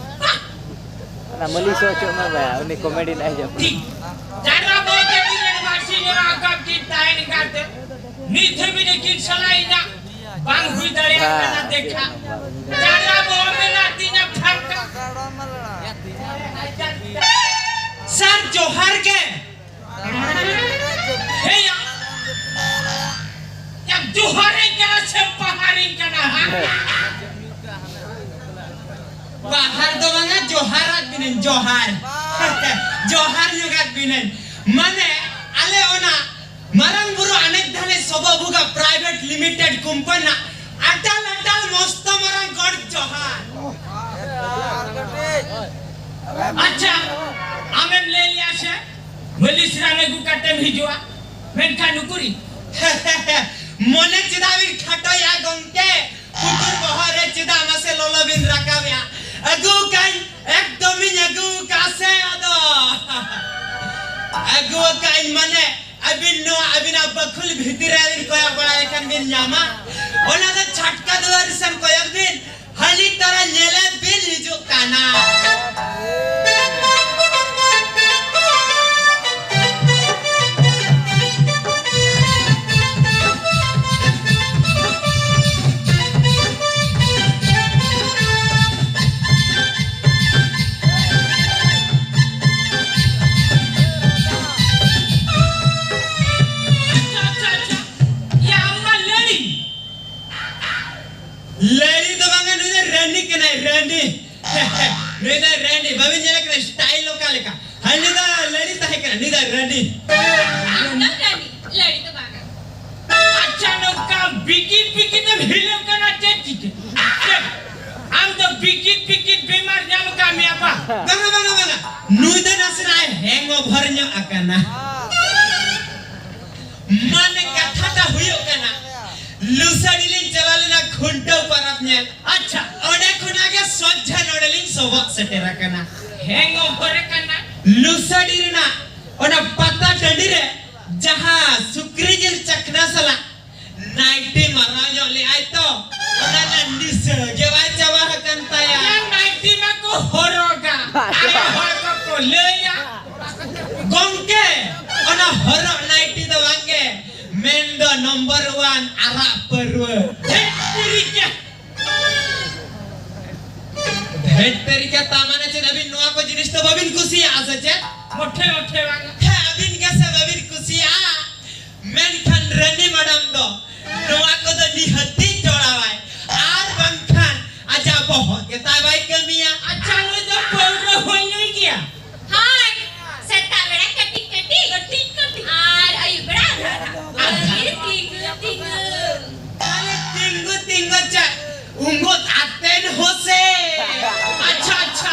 ᱚᱱᱟ ᱢᱟᱹᱞᱤᱥ ᱦᱚᱪᱚᱜ ᱢᱮ ᱵᱟᱭᱟ, ᱩᱱᱤ ᱠᱚᱢᱮᱰᱤ ᱞᱟᱭ ᱡᱚᱢ᱾ ᱴᱷᱤᱠ᱾ ᱡᱟᱸᱜᱟ ᱵᱚᱦᱚᱜ ᱠᱷᱟᱹᱛᱤᱨ ᱟᱹᱰᱤ ᱵᱟᱹᱲᱥᱤ ᱧᱚᱜ ᱟᱠᱟᱫ ᱠᱤᱱ ᱛᱟᱦᱮᱱ ᱠᱟᱱᱛᱮ, ᱱᱤᱛ ᱦᱟᱹᱵᱤᱡ ᱨᱮ ᱠᱤᱱ ᱥᱟᱞᱟᱜ ᱤᱧᱟᱹᱜ ᱵᱟᱝ ᱦᱩᱭ ᱫᱟᱲᱮᱭᱟᱜ ᱠᱟᱱᱟ ᱫᱮᱠᱷᱟ᱾ ᱡᱟᱸᱜᱟ ᱵᱚᱦᱚᱜ ᱢᱮᱱᱟᱜ ᱛᱤᱧᱟ ᱯᱷᱟᱸᱠᱟ᱾ ᱥᱟᱨ ᱡᱚᱦᱟᱨ ᱜᱮ᱾ ᱦᱮᱭᱟ, ᱭᱟ ᱡᱚᱦᱟᱨᱤᱧ ᱠᱟᱱᱟ ᱥᱮ ᱯᱟᱦᱟᱨᱤᱧ ᱠᱟᱱᱟ, ᱦᱟ? ᱯᱟᱦᱟᱨ ᱫᱚ ᱵᱟᱝᱟ, ᱡᱚᱦᱟᱨᱟᱫ ᱵᱤᱱᱟᱹᱧ, ᱡᱚᱦᱟᱨ᱾ ᱡᱚᱦᱟᱨ ᱧᱚᱜᱟᱫ ᱵᱤᱱᱟᱹᱧ᱾ ᱢᱟᱱᱮ, ᱟᱞᱮ ᱚᱱᱟ ᱢᱟᱨᱟᱝ ᱵᱩᱨᱩ ᱟᱱᱮᱠ ᱫᱷᱟᱱᱮ ᱥᱚᱵᱚ ᱵᱷᱩᱜᱟ private limited company ᱨᱮᱱᱟᱜ ᱟᱴᱟᱞ ᱟᱴᱟᱞ ᱢᱚᱥᱛᱚ ᱢᱟᱨᱟᱝ ᱜᱚᱰ ᱡᱚᱦᱟᱨ᱾ ᱟᱪᱪᱷᱟ, ᱟᱢᱮᱢ ᱞᱟᱹᱭ ᱞᱮᱭᱟ ᱥᱮ? ᱢᱟᱹᱞᱤᱥ ᱨᱟᱱ ᱟᱹᱜᱩ ᱠᱟᱛᱮᱢ ᱦᱤᱡᱩᱜᱼᱟ, ᱢᱮᱱᱠᱷᱟᱱ ᱩᱠᱩᱨᱤ? ᱢᱚᱱᱮ ᱪᱮᱫᱟᱜ ᱵᱤᱱ ᱠᱷᱟᱴᱚᱭᱟ ᱜᱚᱢᱠᱮ? ᱯᱩᱛᱩᱨ ᱵᱚᱦᱚᱜ ᱨᱮ ᱪᱮᱫᱟᱜ ᱢᱟᱥᱮ ᱞᱚᱞᱚ ᱵᱤᱱ ᱨᱟᱠᱟᱵᱮᱜᱼᱟ? ᱟᱹᱜᱩ ᱠᱟᱜ ᱟᱹᱧ, ᱮᱠᱫᱚᱢ ᱤᱧ ᱟᱹᱜᱩ ᱠᱟᱜ ᱥᱮ ᱟᱫᱚ᱾ ᱟᱹᱜᱩ ᱠᱟᱜ ᱟᱹᱧ ᱢᱟᱱᱮ, ᱟᱹᱵᱤᱱ ᱱᱚᱣᱟ ᱟᱹᱵᱤᱱᱟᱜ ᱵᱟᱹᱠᱷᱩᱞ ᱵᱷᱤᱛᱤᱨ ᱨᱮ ᱵᱤᱱ ᱠᱚᱭᱚᱜ ᱵᱟᱲᱟ ᱞᱮᱠᱷᱟᱱ ᱵᱤᱱ ᱧᱟᱢᱟ᱾ ᱚᱱᱟ ᱫᱚ ᱪᱷᱟᱴᱠᱟ ᱫᱩᱣᱟᱹᱨ ᱥᱮᱱ ᱠᱚᱭᱚᱜ ᱵᱤᱱ, ᱦᱟᱹᱞᱤ ᱛᱟᱨᱟ ᱧᱮᱞᱮᱫ ᱵᱤᱱ ᱦᱤᱡᱩᱜ ᱠᱟᱱᱟ᱾ ᱟᱪᱪᱷᱟ, ᱟᱪᱪᱷᱟ, ᱟᱪᱪᱷᱟ᱾ ᱭᱟ, ᱟᱢ ᱢᱟ ᱞᱟᱹᱲᱤ᱾ ᱞᱟᱹᱲᱤ ᱫᱚ ᱵᱟᱝᱟ, ᱱᱩᱭ ᱫᱚ ᱨᱟᱹᱱᱤ ᱠᱟᱱᱟᱭ, ᱨᱟᱹᱱᱤ᱾ ᱱᱩᱭ ᱫᱚ ᱨᱟᱹᱱᱤ, ᱵᱟᱵᱤᱱ ᱧᱮᱞᱮ ᱠᱟᱱᱟ style ᱚᱠᱟ ᱞᱮᱠᱟ? ᱦᱟᱹᱱᱤ ᱫᱚ ᱞᱟᱹᱲᱤ ᱛᱟᱦᱮᱸ ᱠᱟᱱᱟ, ᱱᱩᱭ ᱫᱚ ᱨᱟᱹᱱᱤ᱾ ᱟᱢ ᱫᱚ ᱨᱟᱹᱱᱤ, ᱞᱟᱹᱲᱤ ᱫᱚ ᱵᱟᱝᱟ᱾ ᱟᱪᱪᱷᱟ, ᱱᱚᱝᱠᱟ ᱵᱤᱠᱤᱴ ᱵᱤᱠᱤᱴ ᱮᱢ ᱦᱤᱞᱟᱹᱣ ᱠᱟᱱᱟ ᱪᱮᱫ ᱪᱤᱠᱟᱹ? ᱪᱮᱫ? ᱟᱢ ᱫᱚ ᱵᱤᱠᱤᱴ ᱵᱤᱠᱤᱴ ᱵᱤᱢᱟᱨ ᱧᱟᱢ ᱟᱠᱟᱫ ᱢᱮᱭᱟ ᱵᱟ? ᱵᱟᱝᱟ, ᱵᱟᱝᱟ, ᱵᱟᱝᱟ᱾ ᱱᱩᱭ ᱫᱚ ᱱᱟᱥᱮᱱᱟᱜ hangover ᱧᱚᱜ ᱟᱠᱟᱱᱟ᱾ ᱢᱟᱱᱮ ᱠᱟᱛᱷᱟᱴᱟ ᱦᱩᱭᱩᱜ ᱠᱟᱱᱟ, ᱞᱩᱥᱟᱹᱲᱤ ᱞᱤᱧ ᱪᱟᱞᱟᱣ ᱞᱮᱱᱟ ᱠᱷᱩᱱᱴᱟᱹᱣ ᱯᱟᱨᱟᱵᱽ ᱧᱮᱞ᱾ ᱟᱪᱪᱷᱟ᱾ ᱚᱸᱰᱮ ᱠᱷᱚᱱᱟᱜ ᱜᱮ ᱥᱚᱡᱷᱮ ᱱᱚᱰᱮ ᱞᱤᱧ ᱥᱚᱵᱚᱜ ᱥᱮᱴᱮᱨ ᱟᱠᱟᱱᱟ᱾ Hangover ᱟᱠᱟᱱᱟ᱾ ᱞᱩᱥᱟᱹᱲᱤ ᱨᱮᱱᱟᱜ ᱚᱱᱟ ᱯᱟᱛᱟ ᱴᱟᱺᱰᱤ ᱨᱮ ᱡᱟᱦᱟᱸ ᱥᱩᱠᱨᱤ ᱡᱤᱞ ᱪᱟᱠᱷᱱᱟ ᱥᱟᱞᱟᱜ ᱱᱟᱭᱴᱤ ᱢᱟᱨᱟᱣ ᱧᱚᱜ ᱞᱮᱜᱼᱟᱭ ᱛᱚ, ᱚᱱᱟ ᱨᱮᱱᱟᱜ ᱱᱤᱥᱟᱹ ᱜᱮ ᱵᱟᱭ ᱪᱟᱵᱟ ᱟᱠᱟᱱ ᱛᱟᱭᱟ᱾ ᱚᱱᱟ ᱱᱟᱭᱴᱤ ᱢᱟᱠᱚ ᱦᱚᱨᱚᱜᱟ, ᱟᱭᱳ ᱦᱚᱲ ᱠᱚᱠᱚ ᱞᱟᱹᱭᱟ᱾ ᱜᱚᱢᱠᱮ, ᱚᱱᱟ ᱦᱚᱨᱚᱜ ᱱᱟᱭᱴᱤ ᱫᱚ ᱵᱟᱝᱜᱮ, ᱢᱮᱱᱫᱚ number one ᱟᱨᱟᱜ ᱯᱟᱹᱨᱣᱟᱹ᱾ ᱫᱷᱮᱴ ᱛᱮᱨᱤᱠᱟ᱾ ᱫᱷᱮᱴ ᱛᱮᱨᱤᱠᱟ, ᱛᱟ ᱢᱟᱱᱮ ᱪᱮᱫ? ᱟᱹᱵᱤᱱ ᱱᱚᱣᱟ ᱠᱚ ᱡᱤᱱᱤᱥ ᱫᱚ ᱵᱟᱹᱵᱤᱱ ᱠᱩᱥᱤᱭᱟᱜᱼᱟ ᱥᱮ ᱪᱮᱫ? ᱢᱚᱴᱷᱮ ᱢᱚᱴᱷᱮ ᱵᱟᱝ᱾ ᱦᱮᱸ, ᱟᱹᱵᱤᱱ ᱜᱮ ᱥᱮ ᱵᱟᱹᱵᱤᱱ ᱠᱩᱥᱤᱭᱟᱜᱼᱟ? ᱢᱮᱱᱠᱷᱟᱱ ᱨᱟᱹᱱᱤ ᱢᱟᱰᱟᱢ ᱫᱚ ᱱᱚᱣᱟ ᱠᱚᱫᱚ ᱱᱤᱦᱟᱹᱛᱤ ᱡᱚᱲᱟᱣᱟᱭ, ᱟᱨ ᱵᱟᱝᱠᱷᱟᱱ ᱟᱡᱟᱜ ᱵᱚᱦᱚᱜ ᱜᱮᱛᱟᱭ ᱵᱟᱭ ᱠᱟᱹᱢᱤᱭᱟ᱾ ᱟᱪᱪᱷᱟ, ᱱᱩᱭ ᱫᱚ ᱯᱟᱹᱣᱨᱟᱹ ᱦᱚᱸᱭ ᱧᱩᱭ ᱜᱮᱭᱟ? ᱦᱳᱭ, ᱥᱮᱛᱟᱜ ᱵᱮᱲᱟ ᱠᱟᱹᱴᱤᱡ ᱠᱟᱹᱴᱤᱡ, ᱠᱟᱹᱴᱤᱡ ᱠᱟᱹᱴᱤᱡ᱾ ᱟᱨ ᱟᱹᱭᱩᱵ ᱵᱮᱲᱟ ᱟᱫᱷᱟ ᱟᱫᱷᱟ᱾ ᱟᱨ ᱛᱤᱸᱜᱩ ᱛᱤᱸᱜᱩ᱾ ᱟᱨᱮ ᱛᱤᱸᱜᱩ ᱛᱤᱸᱜᱩ ᱪᱟ-, ᱩᱸᱜᱚᱛ ᱟᱛᱮᱱ ᱦᱚᱸ ᱥᱮ᱾ ᱟᱪᱪᱷᱟ, ᱟᱪᱪᱷᱟ᱾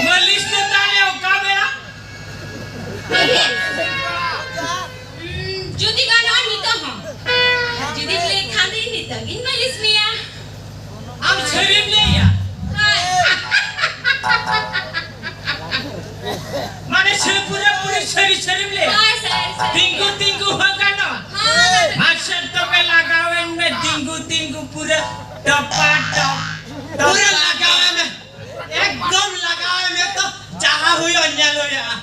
ᱢᱟᱹᱞᱤᱥ ᱫᱚ ᱛᱟᱦᱞᱮ ᱚᱠᱟ ᱵᱮᱲᱟ? ᱦᱩᱸ, ᱡᱩᱫᱤ ᱜᱟᱱᱚᱜᱼᱟ, ᱱᱤᱛᱚᱜ ᱦᱚᱸ᱾ ᱡᱩᱫᱤᱢ ᱞᱟᱹᱭ ᱠᱷᱟᱱ ᱫᱚ ᱤᱧ ᱱᱤᱛᱚᱜ ᱜᱤᱧ ᱢᱟᱹᱞᱤᱥ ᱢᱮᱭᱟ᱾ ᱟᱢ ᱥᱟᱹᱨᱤᱢ ᱢᱟᱱᱮ ᱥᱮ ᱯᱩᱨᱟᱹ ᱯᱩᱨᱤ ᱥᱟᱹᱨᱤ ᱥᱟᱹᱨᱤᱢ ᱞᱟᱹᱭᱟ? ᱦᱳᱭ, ᱥᱟᱹᱨᱤ ᱥᱟᱹᱨᱤ᱾ ᱛᱤᱸᱜᱩ ᱛᱤᱸᱜᱩ ᱦᱚᱸ ᱜᱟᱱᱚᱜ? ᱦᱳᱭ᱾ ᱟᱪᱪᱷᱟ, ᱛᱚᱵᱮ ᱞᱟᱜᱟᱣᱮᱱ ᱢᱮ ᱛᱤᱸᱜᱩ ᱛᱤᱸᱜᱩ ᱯᱩᱨᱟᱹ ᱴᱚᱯᱟ ᱴᱚᱯ, ᱴᱚᱯᱟ ᱯᱩᱨᱟᱹ ᱞᱟᱜᱟᱣᱮ ᱢᱮ᱾ ᱮᱠᱫᱚᱢ ᱞᱟᱜᱟᱣᱮ ᱢᱮ ᱛᱚ, ᱡᱟᱦᱟᱸ ᱦᱩᱭᱩᱜᱼᱟ ᱧᱮᱞ ᱦᱩᱭᱩᱜᱼᱟ᱾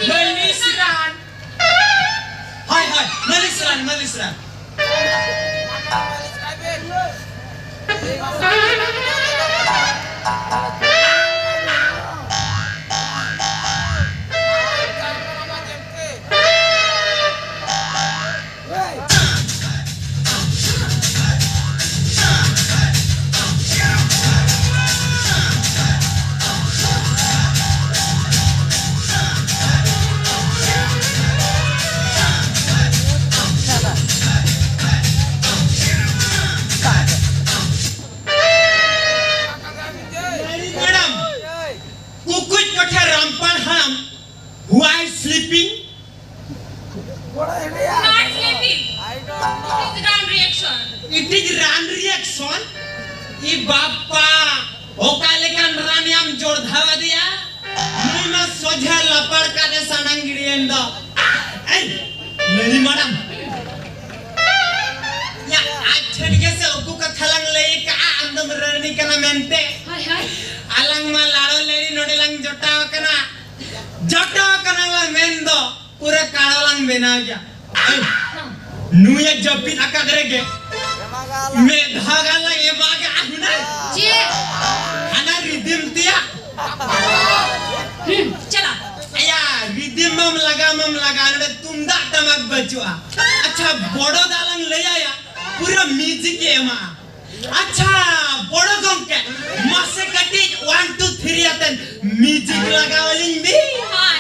ᱢᱟᱹᱞᱤᱥ ᱨᱟᱱ᱾ ᱦᱳᱭ, ᱦᱳᱭ, ᱢᱟᱹᱞᱤᱥ ᱨᱟᱱ, ᱢᱟᱹᱞᱤᱥ ᱨᱟᱱ᱾ ᱢᱮᱰᱟᱢ, ᱠᱩᱠᱩᱡ ᱠᱚᱴᱷᱮ ᱨᱟᱢᱯᱟᱲ ᱦᱟᱲᱟᱢ, why sleeping? Not sleeping. It is run reaction. It is run reaction? ᱤ ᱵᱟᱯᱟ, ᱚᱠᱟ ᱞᱮᱠᱟᱱ ᱨᱟᱱ ᱭᱟᱢ ᱡᱚᱲᱫᱷᱟᱣ ᱟᱫᱮᱭᱟ? ᱱᱩᱭ ᱢᱟ ᱥᱚᱡᱷᱮ ᱞᱟᱯᱟᱲ ᱠᱟᱫᱮ ᱥᱟᱱᱟᱝ ᱜᱤᱰᱤᱭᱮᱱ ᱫᱚ᱾ ᱮᱭ, ᱞᱟᱹᱲᱤ ᱢᱟᱲᱟᱝ᱾ ᱭᱟ, ᱟᱡ ᱴᱷᱮᱱ ᱜᱮ ᱥᱮ ᱩᱠᱩ ᱠᱟᱛᱷᱟ ᱞᱟᱝ ᱞᱟᱹᱭ ᱠᱟᱜᱼᱟ, ᱟᱢ ᱫᱚᱢ ᱨᱟᱹᱲᱱᱤ ᱠᱟᱱᱟ ᱢᱮᱱᱛᱮ᱾ ᱦᱳᱭ, ᱦᱳᱭ᱾ ᱟᱞᱟᱝ ᱢᱟ ᱞᱟᱲᱚ ᱞᱟᱹᱲᱤ ᱱᱚᱰᱮ ᱞᱟᱝ ᱡᱚᱴᱟᱣ ᱠᱟᱱᱟ᱾ ᱡᱚᱴᱟᱣ ᱠᱟᱱᱟ ᱞᱟᱝ ᱢᱮᱱ ᱫᱚ᱾ ᱯᱩᱨᱟᱹ ᱠᱟᱲᱚ ᱞᱟᱝ ᱵᱮᱱᱟᱣ ᱜᱮᱭᱟ᱾ ᱮᱭ, ᱱᱩᱭᱮ ᱡᱟᱹᱯᱤᱫ ᱟᱠᱟᱫ ᱨᱮᱜᱮ ᱢᱤᱫ ᱫᱷᱟᱣ ᱜᱟᱱ ᱞᱟᱝ ᱮᱢᱟᱜᱟ ᱦᱩᱱᱟᱹᱝ᱾ ᱪᱮᱫ? ᱦᱟᱱᱟ ᱨᱤᱫᱤᱢ ᱛᱮᱭᱟᱜ᱾ ᱦᱩᱸ, ᱪᱟᱞᱟᱜ᱾ ᱟᱭᱟ, ᱨᱤᱫᱤᱢ ᱢᱟᱢ ᱞᱟᱜᱟ, ᱢᱟᱢ ᱞᱟᱜᱟ, ᱱᱚᱰᱮ ᱛᱩᱢᱫᱟᱜ ᱴᱟᱢᱟᱠ ᱵᱟᱹᱪᱩᱜᱼᱟ᱾ ᱟᱪᱪᱷᱟ, ᱵᱚᱲᱚ ᱫᱟ ᱞᱟᱝ ᱞᱟᱹᱭᱟᱭᱟ, ᱯᱩᱨᱟᱹ ᱢᱤᱭᱩᱡᱤᱠ ᱮ ᱮᱢᱟᱜᱼᱟ᱾ ᱟᱪᱪᱷᱟ, ᱵᱚᱲᱚ ᱜᱚᱢᱠᱮ, ᱢᱟᱥᱮ ᱠᱟᱹᱴᱤᱡ one two three ᱟᱛᱮ ᱢᱤᱭᱩᱡᱤᱠ ᱞᱟᱜᱟᱣ ᱟᱹᱞᱤᱧ ᱵᱤᱱ᱾ ᱦᱳᱭ᱾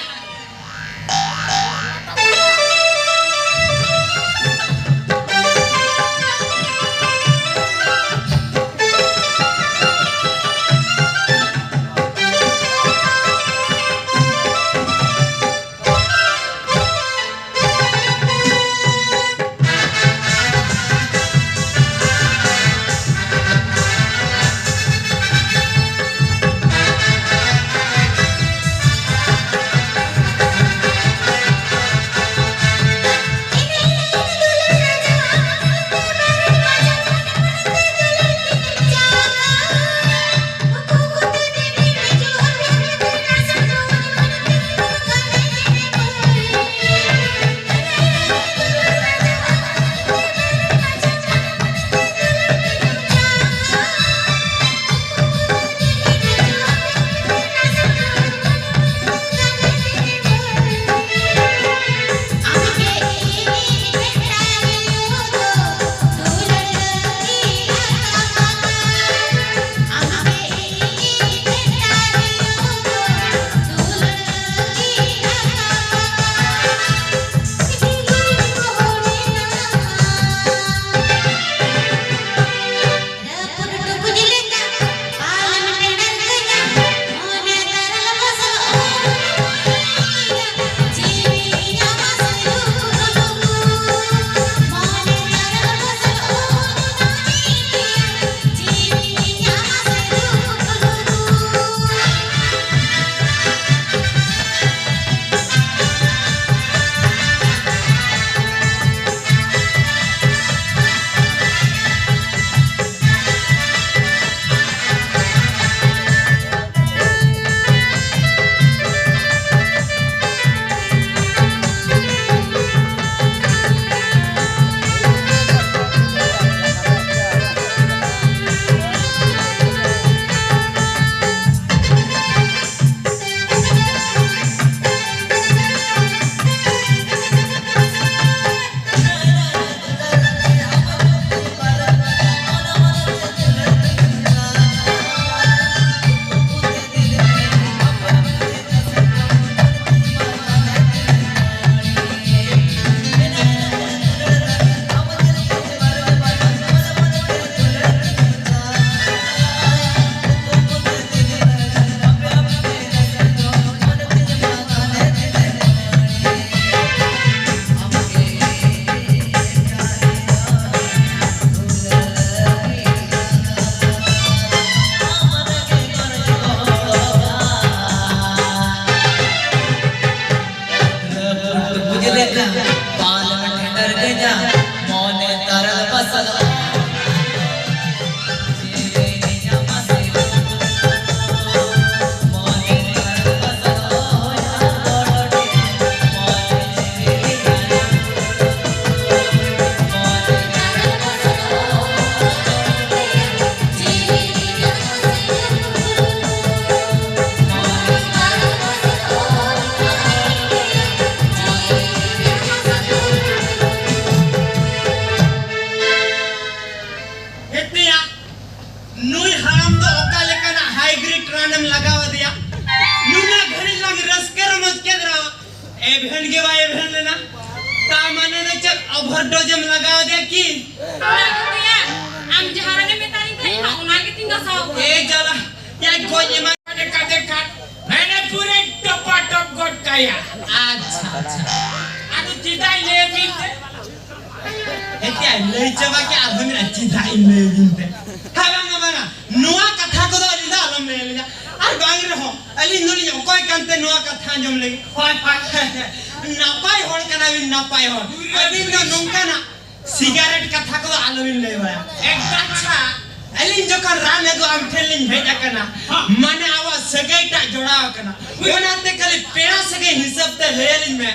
ᱦᱟᱲᱟᱢ ᱫᱚ ᱚᱠᱟ ᱞᱮᱠᱟᱱᱟᱜ ᱦᱟᱭᱵᱨᱤᱰ ᱨᱟᱱᱮᱢ ᱞᱟᱜᱟᱣ ᱟᱫᱮᱭᱟ? ᱱᱩᱱᱟᱹᱜ ᱜᱷᱟᱹᱲᱤᱡ ᱞᱟᱝ ᱨᱟᱹᱥᱠᱟᱹ ᱨᱚᱢᱚᱡᱽ ᱠᱮᱫ ᱨᱮᱦᱚᱸ ᱮᱵᱷᱮᱱ ᱜᱮ ᱵᱟᱭ ᱮᱵᱷᱮᱱ ᱞᱮᱱᱟ᱾ ᱛᱟ ᱢᱟᱱᱮ ᱫᱚ ᱪᱮᱫ, ᱳᱵᱷᱟᱨᱰᱳᱡᱽ ᱮᱢ ᱞᱟᱜᱟᱣ ᱟᱫᱮᱭᱟ ᱠᱤ? ᱚᱱᱟ ᱜᱮ ᱛᱮᱭᱟ, ᱟᱢ ᱡᱟᱦᱟᱸ ᱨᱟᱱᱮᱢ ᱢᱮᱛᱟᱫᱤᱧ ᱛᱟᱦᱮᱸᱫ, ᱚᱱᱟ ᱜᱮᱛᱤᱧ ᱜᱷᱟᱥᱟᱣ ᱠᱟᱫᱟ᱾ ᱮ ᱡᱟᱞᱟ, ᱭᱟ ᱜᱚᱡ ᱮᱢᱟᱱ᱾ ᱠᱟᱛᱮ ᱠᱷᱟᱱ ᱢᱟᱱᱮ ᱯᱩᱨᱟᱹ ᱴᱚᱯᱟ ᱴᱚᱯ ᱜᱚᱫ ᱠᱟᱭᱟ᱾ ᱟᱪᱪᱷᱟ, ᱟᱪᱪᱷᱟ᱾ ᱟᱫᱚ ᱪᱮᱫᱟᱜ ᱞᱟᱹᱭ ᱵᱤᱱ ᱛᱮ? ᱮᱛᱮ ᱞᱟᱹᱭ ᱪᱟᱵᱟ ᱠᱮᱫ, ᱟᱨᱦᱚᱸ ᱢᱮᱱᱟ ᱪᱮᱫᱟᱜ ᱤᱧ ᱞᱟᱹᱭ ᱵᱤᱱ ᱛᱮ? ᱦᱮᱸ, ᱵᱟᱝᱟ, ᱵᱟᱝᱟ, ᱱᱚᱣᱟ ᱠᱟᱛᱷᱟ ᱠᱚᱫᱚ ᱟᱹᱞᱤᱧ ᱫᱚ ᱟᱞᱚᱢ ᱞᱟᱹᱭ ᱟᱹᱞᱤᱧᱟ᱾ ᱟᱨ ᱵᱟᱝ ᱨᱮᱦᱚᱸ ᱟᱹᱞᱤᱧ ᱫᱚᱞᱤᱧ ᱚᱠᱚᱭ ᱠᱟᱱᱛᱮ ᱱᱚᱣᱟ ᱠᱟᱛᱷᱟ ᱟᱸᱡᱚᱢ ᱞᱟᱹᱜᱤᱫ? ᱦᱳᱭ, ᱦᱳᱭ᱾ ᱱᱟᱯᱟᱭ ᱦᱚᱲ ᱠᱟᱱᱟᱵᱤᱱ, ᱱᱟᱯᱟᱭ ᱦᱚᱲ᱾ ᱟᱹᱵᱤᱱ ᱫᱚ ᱱᱚᱝᱠᱟᱱᱟᱜ ᱥᱤᱜᱟᱨᱮᱴ ᱠᱟᱛᱷᱟ ᱠᱚᱫᱚ ᱟᱞᱚᱵᱤᱱ ᱞᱟᱹᱭ ᱵᱟᱲᱟᱭᱟ᱾ ᱮᱠᱫᱚᱢ᱾ ᱟᱪᱪᱷᱟ, ᱟᱹᱞᱤᱧ ᱡᱚᱠᱷᱚᱱ ᱨᱟᱱ ᱟᱹᱜᱩ ᱟᱢ ᱴᱷᱮᱱ ᱞᱤᱧ ᱦᱮᱡ ᱟᱠᱟᱱᱟ, ᱦᱚᱸ᱾ ᱢᱟᱱᱮ ᱟᱵᱚᱣᱟᱜ ᱥᱟᱹᱜᱟᱹᱭ ᱴᱟᱜ ᱡᱚᱲᱟᱣ ᱟᱠᱟᱱᱟ, ᱦᱩᱸ᱾ ᱚᱱᱟᱛᱮ ᱠᱷᱟᱹᱞᱤ ᱯᱮᱲᱟ ᱥᱟᱹᱜᱟᱹᱭ ᱦᱤᱥᱟᱹᱵ ᱛᱮ ᱞᱟᱹᱭ ᱟᱹᱞᱤᱧ ᱢᱮ,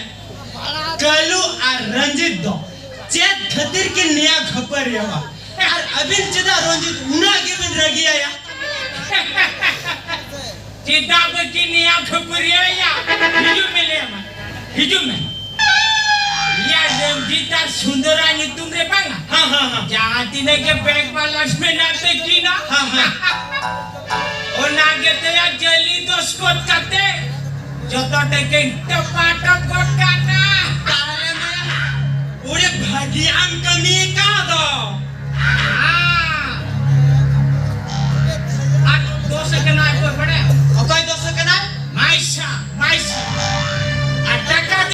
ᱠᱟᱹᱞᱩ ᱟᱨ ᱨᱚᱧᱡᱤᱛ ᱫᱚ ᱪᱮᱫ ᱠᱷᱟᱹᱛᱤᱨ ᱠᱤᱱ ᱱᱮᱭᱟ ᱠᱷᱟᱹᱯᱟᱹᱨᱤᱭᱟᱹᱣᱟ? ᱟᱨ ᱟᱹᱵᱤᱱ ᱪᱮᱫᱟᱜ ᱨᱚᱧᱡᱤᱛ ᱩᱱᱟᱹᱜ ᱜᱮᱵᱤᱱ ᱨᱟᱹᱜᱤᱭᱟᱭᱟ? ᱪᱮᱫᱟᱜ ᱵᱟᱹᱠᱤᱱ ᱱᱮᱭᱟ ᱠᱷᱟᱹᱯᱟᱹᱨᱤᱭᱟᱹᱭᱟ? ᱦᱤᱡᱩᱜ ᱢᱮ, ᱞᱟᱹᱭ ᱟᱢᱟ᱾ ᱦᱤᱡᱩᱜ ᱢᱮ᱾ ᱭᱟ ᱨᱚᱧᱡᱤᱛ ᱟᱨ ᱥᱩᱱᱫᱚᱨᱟ ᱧᱩᱛᱩᱢ ᱨᱮ ᱵᱟᱝᱟ? ᱦᱮᱸ, ᱦᱮᱸ, ᱦᱮᱸ᱾ ᱡᱟᱦᱟᱸ ᱛᱤᱱᱟᱹᱜ ᱜᱮ ᱵᱮᱝᱠ ᱵᱟᱞᱟᱱᱥ ᱢᱮᱱᱟᱜ ᱛᱟᱹᱠᱤᱱᱟ, ᱦᱮᱸ, ᱦᱮᱸ᱾ ᱚᱱᱟ ᱜᱮ ᱛᱮᱭᱟ ᱡᱟᱹᱞᱤ ᱫᱚᱥᱠᱚᱛ ᱠᱟᱛᱮ ᱡᱚᱛᱚ ᱴᱟᱠᱟᱧ ᱴᱚᱯᱟ ᱴᱚᱯ ᱜᱚᱫ ᱠᱟᱜ ᱠᱟᱱᱟ᱾ ᱛᱟᱦᱞᱮ ᱢᱟ ᱟᱹᱰᱤ ᱵᱷᱟᱹᱜᱤᱭᱟᱜ ᱮᱢ ᱠᱟᱹᱢᱤ ᱟᱠᱟᱫ ᱫᱚ᱾ ᱦᱮᱸ᱾ ᱟᱨ ᱫᱚᱥ ᱠᱟᱱᱟᱭ, ᱚᱠᱚᱭ ᱵᱟᱲᱟᱭᱟ? ᱚᱠᱚᱭ ᱫᱚᱥ ᱠᱟᱱᱟᱭ? ᱢᱟᱭᱥᱟ, ᱢᱟᱭᱥᱟ᱾